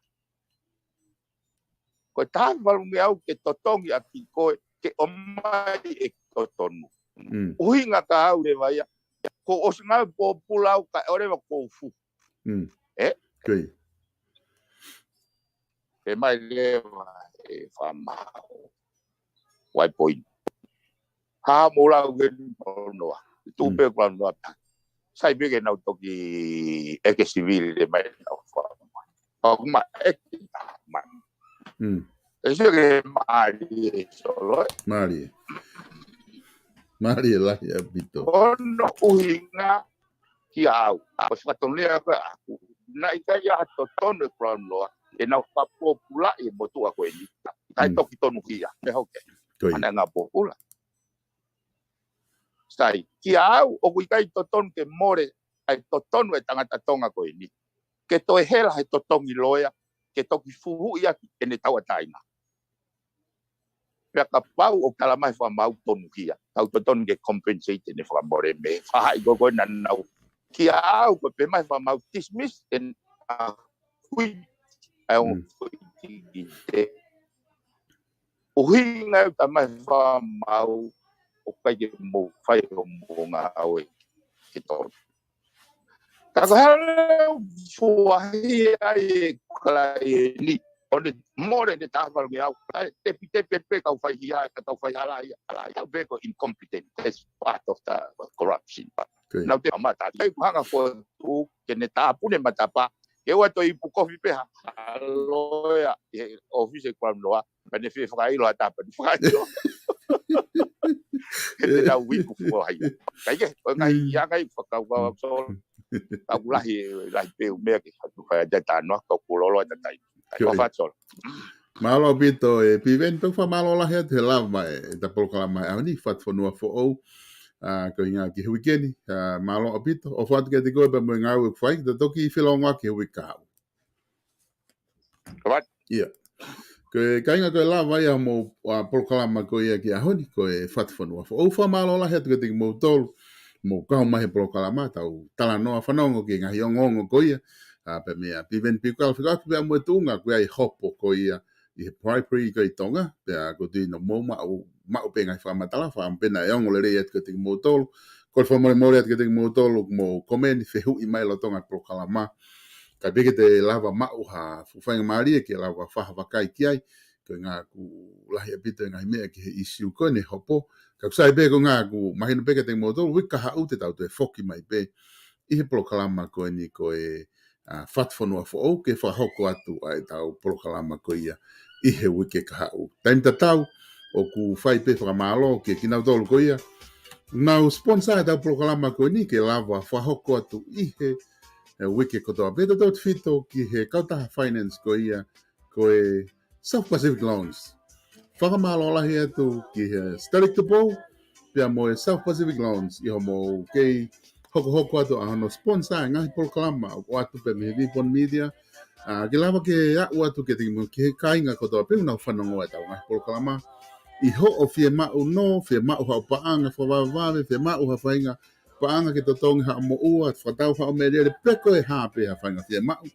Ko e taha afe valu ngeau ke totongi ʻaki koe, ke ʻomai e totonu. ʻUhinga ka au leva ia, kuo ʻosi ngāue pōpula au ka ʻoua leva ko u fuhu. E? Pehē mai leva e fakamaau. Wai poini. Hā mo lau ke ni Crown Loa. Tuʻu pē Crown Loa. Sai pē ke nau toki ʻeke sivile mai nau fakamaau. Fakamaau ʻeke mai. ʻE sio ke mālie Solo. Mālie. Mālie lahi ʻaupito. Ko hono ʻuhinga kia au. ʻA, ko e fakatonulea ko ē ʻaku. Naʻe ʻikai ha totonu e Crown Loa. ʻE nau fakapōpulaʻi e motuʻa ko eni. ʻIkai toki tonuhia. Pehē hoke. Ana ngā pōpula. Sai, kia au, ʻoku ʻikai totonu ke mole ʻa e totonu e tangata Tonga ko eni. Ke toe hela he totongi loea, ke toki fuhuʻi ʻaki ʻene tauʻatāina. Pea kapau ʻoku tala mai fakamaau tonuhia, tau totonu ke compensate ʻene fakamole mei he faʻahi ko ē naʻa nau. Kia au ko e pehē mai fakamaau dismiss ʻene acquit ʻa e ongo foʻi tikite. ʻUhinga ʻoku tala mai fakamaau ʻoku ʻikai ke mou fai hoʻomou ngāue. ke tonu. Ka ko e hā leva ʻoku fuahia ai e kalaieni, ʻo ne mole ne taha valungeau, ʻa e tepitepi pē kau faihia, ka tau faihala ia, hala ia pē ko e incompetent, that's part of the corruption. Nau te mata, ʻikai ke hanga ko tu, ke ne tāpuni e matapā, ke ʻoua toe ipu kofi pē ha, ha loea, ʻi he ʻōfisi ʻo e Crown Law, pea ne fie fakailo ha taha pea ne fakailo. He te nau ipu fuahia. Ka ʻi he, ʻo e ngaahi ia ngai fakau kau au solo. Ka ʻoku lahi, lahi pē ʻū meʻa ke hatu fai ʻa e talanoa, ka ʻoku loloa ʻa e taimi. Ka ʻoku fat solo. Mālō ʻaupito e Piveni, pea fakamālō lahi atu he lava e, e ta polokalama he ʻaho ni, Fatufonua Foʻou, ʻa, ko e ʻuhinga ki he uike ni, ʻa, mālō ʻaupito, ʻofa atu kiate koe pea mo e ngāue ʻoku fai, ta toki felongoaki he uike kahaʻu. Right. Ia. Ko e kāinga ko e lava ia mo, ʻa, polokalama ko ia ki he ʻaho ni, ko e Fatufonua Foʻou, fakamālō lahi atu kiate kimoutolu, mou kau mai he polokalama, tau talanoa fanongo ki he ngaahi ongoongo ko ia, ʻa, pea meia Piveni Piukala fekauʻaki pea mo e tuʻunga ko ia ʻi he hopo ko ia ʻi he bribery ko ia ʻi Tonga, pea ʻoku ou tui naʻa mou maʻu, maʻu pē ngaahi fakamatala, fakaʻamu pē naʻe ongo lelei atu kiate kimoutolu, kole fakamolemole atu kiate kimoutolu, mou komeni, fehuʻi mai lolotonga e polokalama, kae pehē ke te lava maʻu ha fuʻu faingamālie ke lava fai ha vakai ki ai, ko e ʻuhinga ʻoku lahi ʻaupito e ngaahi meʻa ki he ʻīsiu ko eni hopo, ka ʻoku sai pē ko e ʻuhinga ʻoku mahino pē kiate kimoutolu, uike kahaʻu te tau toe foki mai pē ʻi he polokalama ko eni ko e, ʻa, Fatufonua Foʻou ke fakahoko atu ʻa e tau polokalama ko ia ʻi he uike kahaʻu. Taimi tatau, ʻoku fai pē fakamālō kiate kinautolu ko ia, nau sponsor e tau polokalama ko eni ke lava fakahoko atu ʻi he, e uike kotoa pē, tautautefito ki he kautaha finance ko ia, ko e South Pacific Loans. Fakamālō lahi atu ki he Stalek Tupou, pea mo e South Pacific Loans, ʻi hoʻomou kei hokohoko atu ʻa hono sponsor e ngaahi polokalama ʻoku ʻoatu pē mei he Vipon Media, ʻa, ke lava ke aʻu atu kiate kimoutolu ki he kāinga kotoa pē ʻoku nau fanongo ʻa e tau ngaahi polokalama. ʻI hoʻo fiemaʻu nō, fiemaʻu haʻo paʻanga fakavavevave, fiemaʻu ha faʻahinga paʻanga ke totongi haʻo moʻua, fakatau haʻo meʻalele pe ko e hā pē ha faʻahinga fiemaʻu.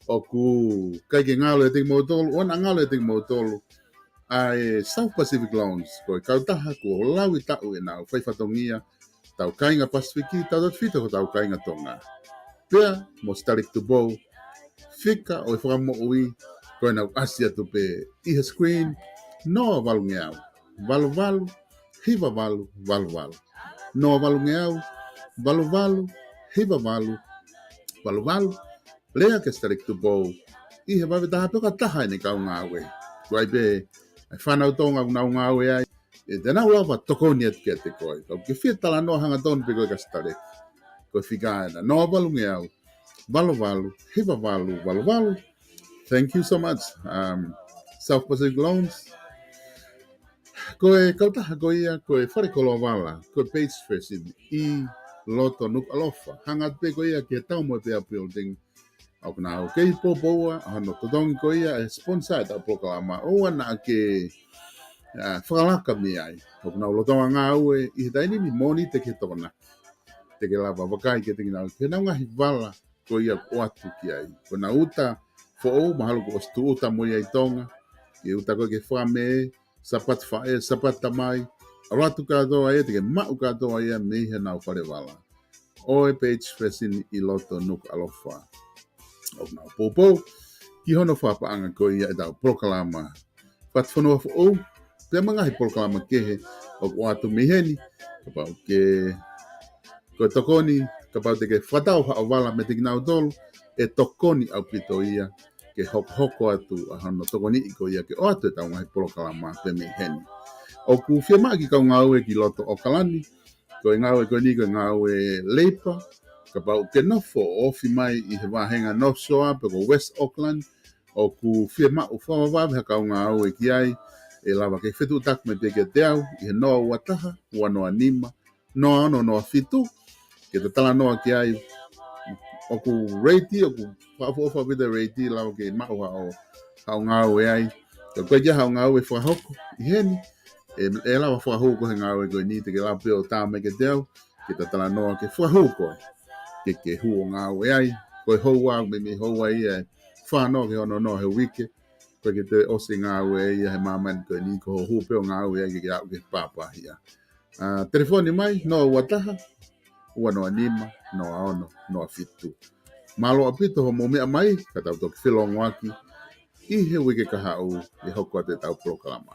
ʻOku ʻikai ke ngalo ʻiate kimoutolu, ʻoua naʻa ngalo ʻiate kimoutolu ʻa e South Pacific Loans, ko e kautaha kuo laui taʻu ʻenau fai fatongia, tau kāinga Pasifiki, tautautefito ko e tau kāinga Tonga. Pea mo Stalek Tupou, fika ʻo e fakamoʻui, ko ʻenau ʻasi atu pē ʻi he screen, noa valungeau, valu valu, hiva valu, valu valu. Noa valungeau, valu valu, hiva valu, valu valu. Lea kia Stalek Tupou ʻi he vave taha pe ko ha taha ʻene kau ngāue. Ko ai pē ʻa e fānau Tonga ʻoku nau ngāue ai, ʻe te nau lava tokoni atu kiate koe. Ka ʻoku ke fie talanoa hangatonu pē koe kia Stalek, ko e fika ena, noa valungeau, valu valu, hiva valu, valu valu. Thank you so much, um, South Pacific Loans. Ko e kautaha ko ia, ko e fale koloa vala, ko e Page Fashion ʻi loto Nukuʻalofa. Hanga atu pē ko ia ki he Taumoepeau Building. ʻOku nau kei poupou ʻa hono totongi ko ia e sponsor e tau polokalama, ʻoua naʻa ke, ʻa, fakalaka mei ai. ʻOku nau lolotonga ngāue ʻi he taimi ni, Mōnite ki he Tokonaki. Te ke lava vakai kiate kinautolu, ki heʻenau ngaahi vala ko ia ʻoku ʻoatu ki ai. Ko ʻenau uta foʻou, mahalo kuo ʻosi tūʻuta mo ia ʻi Tonga, ke uta ko ē ki he Faka-Mē, Sapati Faʻē, Sapati Tamai, ʻalu atu kātoa ia, te ke maʻu kātoa ia mei heʻenau fale vala ʻo e Page Fashion ʻi loto Nukuʻalofa. ʻOku nau poupou ki hono fakapaʻanga ko ia e tau polokalama Fatufonua Foʻou, pea mo e ngaahi polokalama kehe ʻoku ʻoatu mei heni, kapau ʻoku ke, ko e tokoni, kapau te ke fakatau haʻo vala meiate kinautolu, ʻe tokoni ʻaupito ia ke hokohoko atu ʻa hono tokoniʻi ko ia ke ʻoatu e tau ngaahi polokalama pē mei heni. ʻOku fiemaʻu ki he kau ngāue ki loto ʻAokalani, ko e ngāue ko eni ko e ngāue leipa, kapau ʻoku ke nofo ʻo ofi mai ʻi he vāhenga North Shore pe ko West Auckland, ʻoku fiemaʻu fakavavevave ha kau ngāue ki ai, ʻe lava ke fetuʻutaki mai pē kiate au ʻi he noa ua taha, ua noa nima, noa ono noa fitu, ke ta talanoa ki ai. ʻOku rate, ʻoku fakaʻofoʻofa ʻaupito e rate, lava ke maʻu haʻo, haʻo ngāue ai. Ka ko e ʻikai ke ʻi ai haʻo ngāue fakahoko ʻi heni, ʻe, ʻe lava fakahū koe he ngāue ko eni, te ke lava pē ʻo tā mai kiate au, ke ta talanoa ke fakahū koe. Ke, ke hū ʻo ngāue ai, ko e houa, meimei houa ia ʻe fā noa ki he ono noa he uike, ko e ʻikai ke toe ʻosi e ngāue ia he māmani ko eni, ko hoʻo hū pē ʻo ngāue ai ke, ke aʻu ki he pāpā ia. ʻA, telefoni mai, noa ua taha, ua noa nima, noa ono, noa fitu. Mālō ʻaupito hoʻomou meʻa mai, ka tau toki felongoaki ʻi he uike kahaʻu ʻi he hoko atu ʻetau polokalama.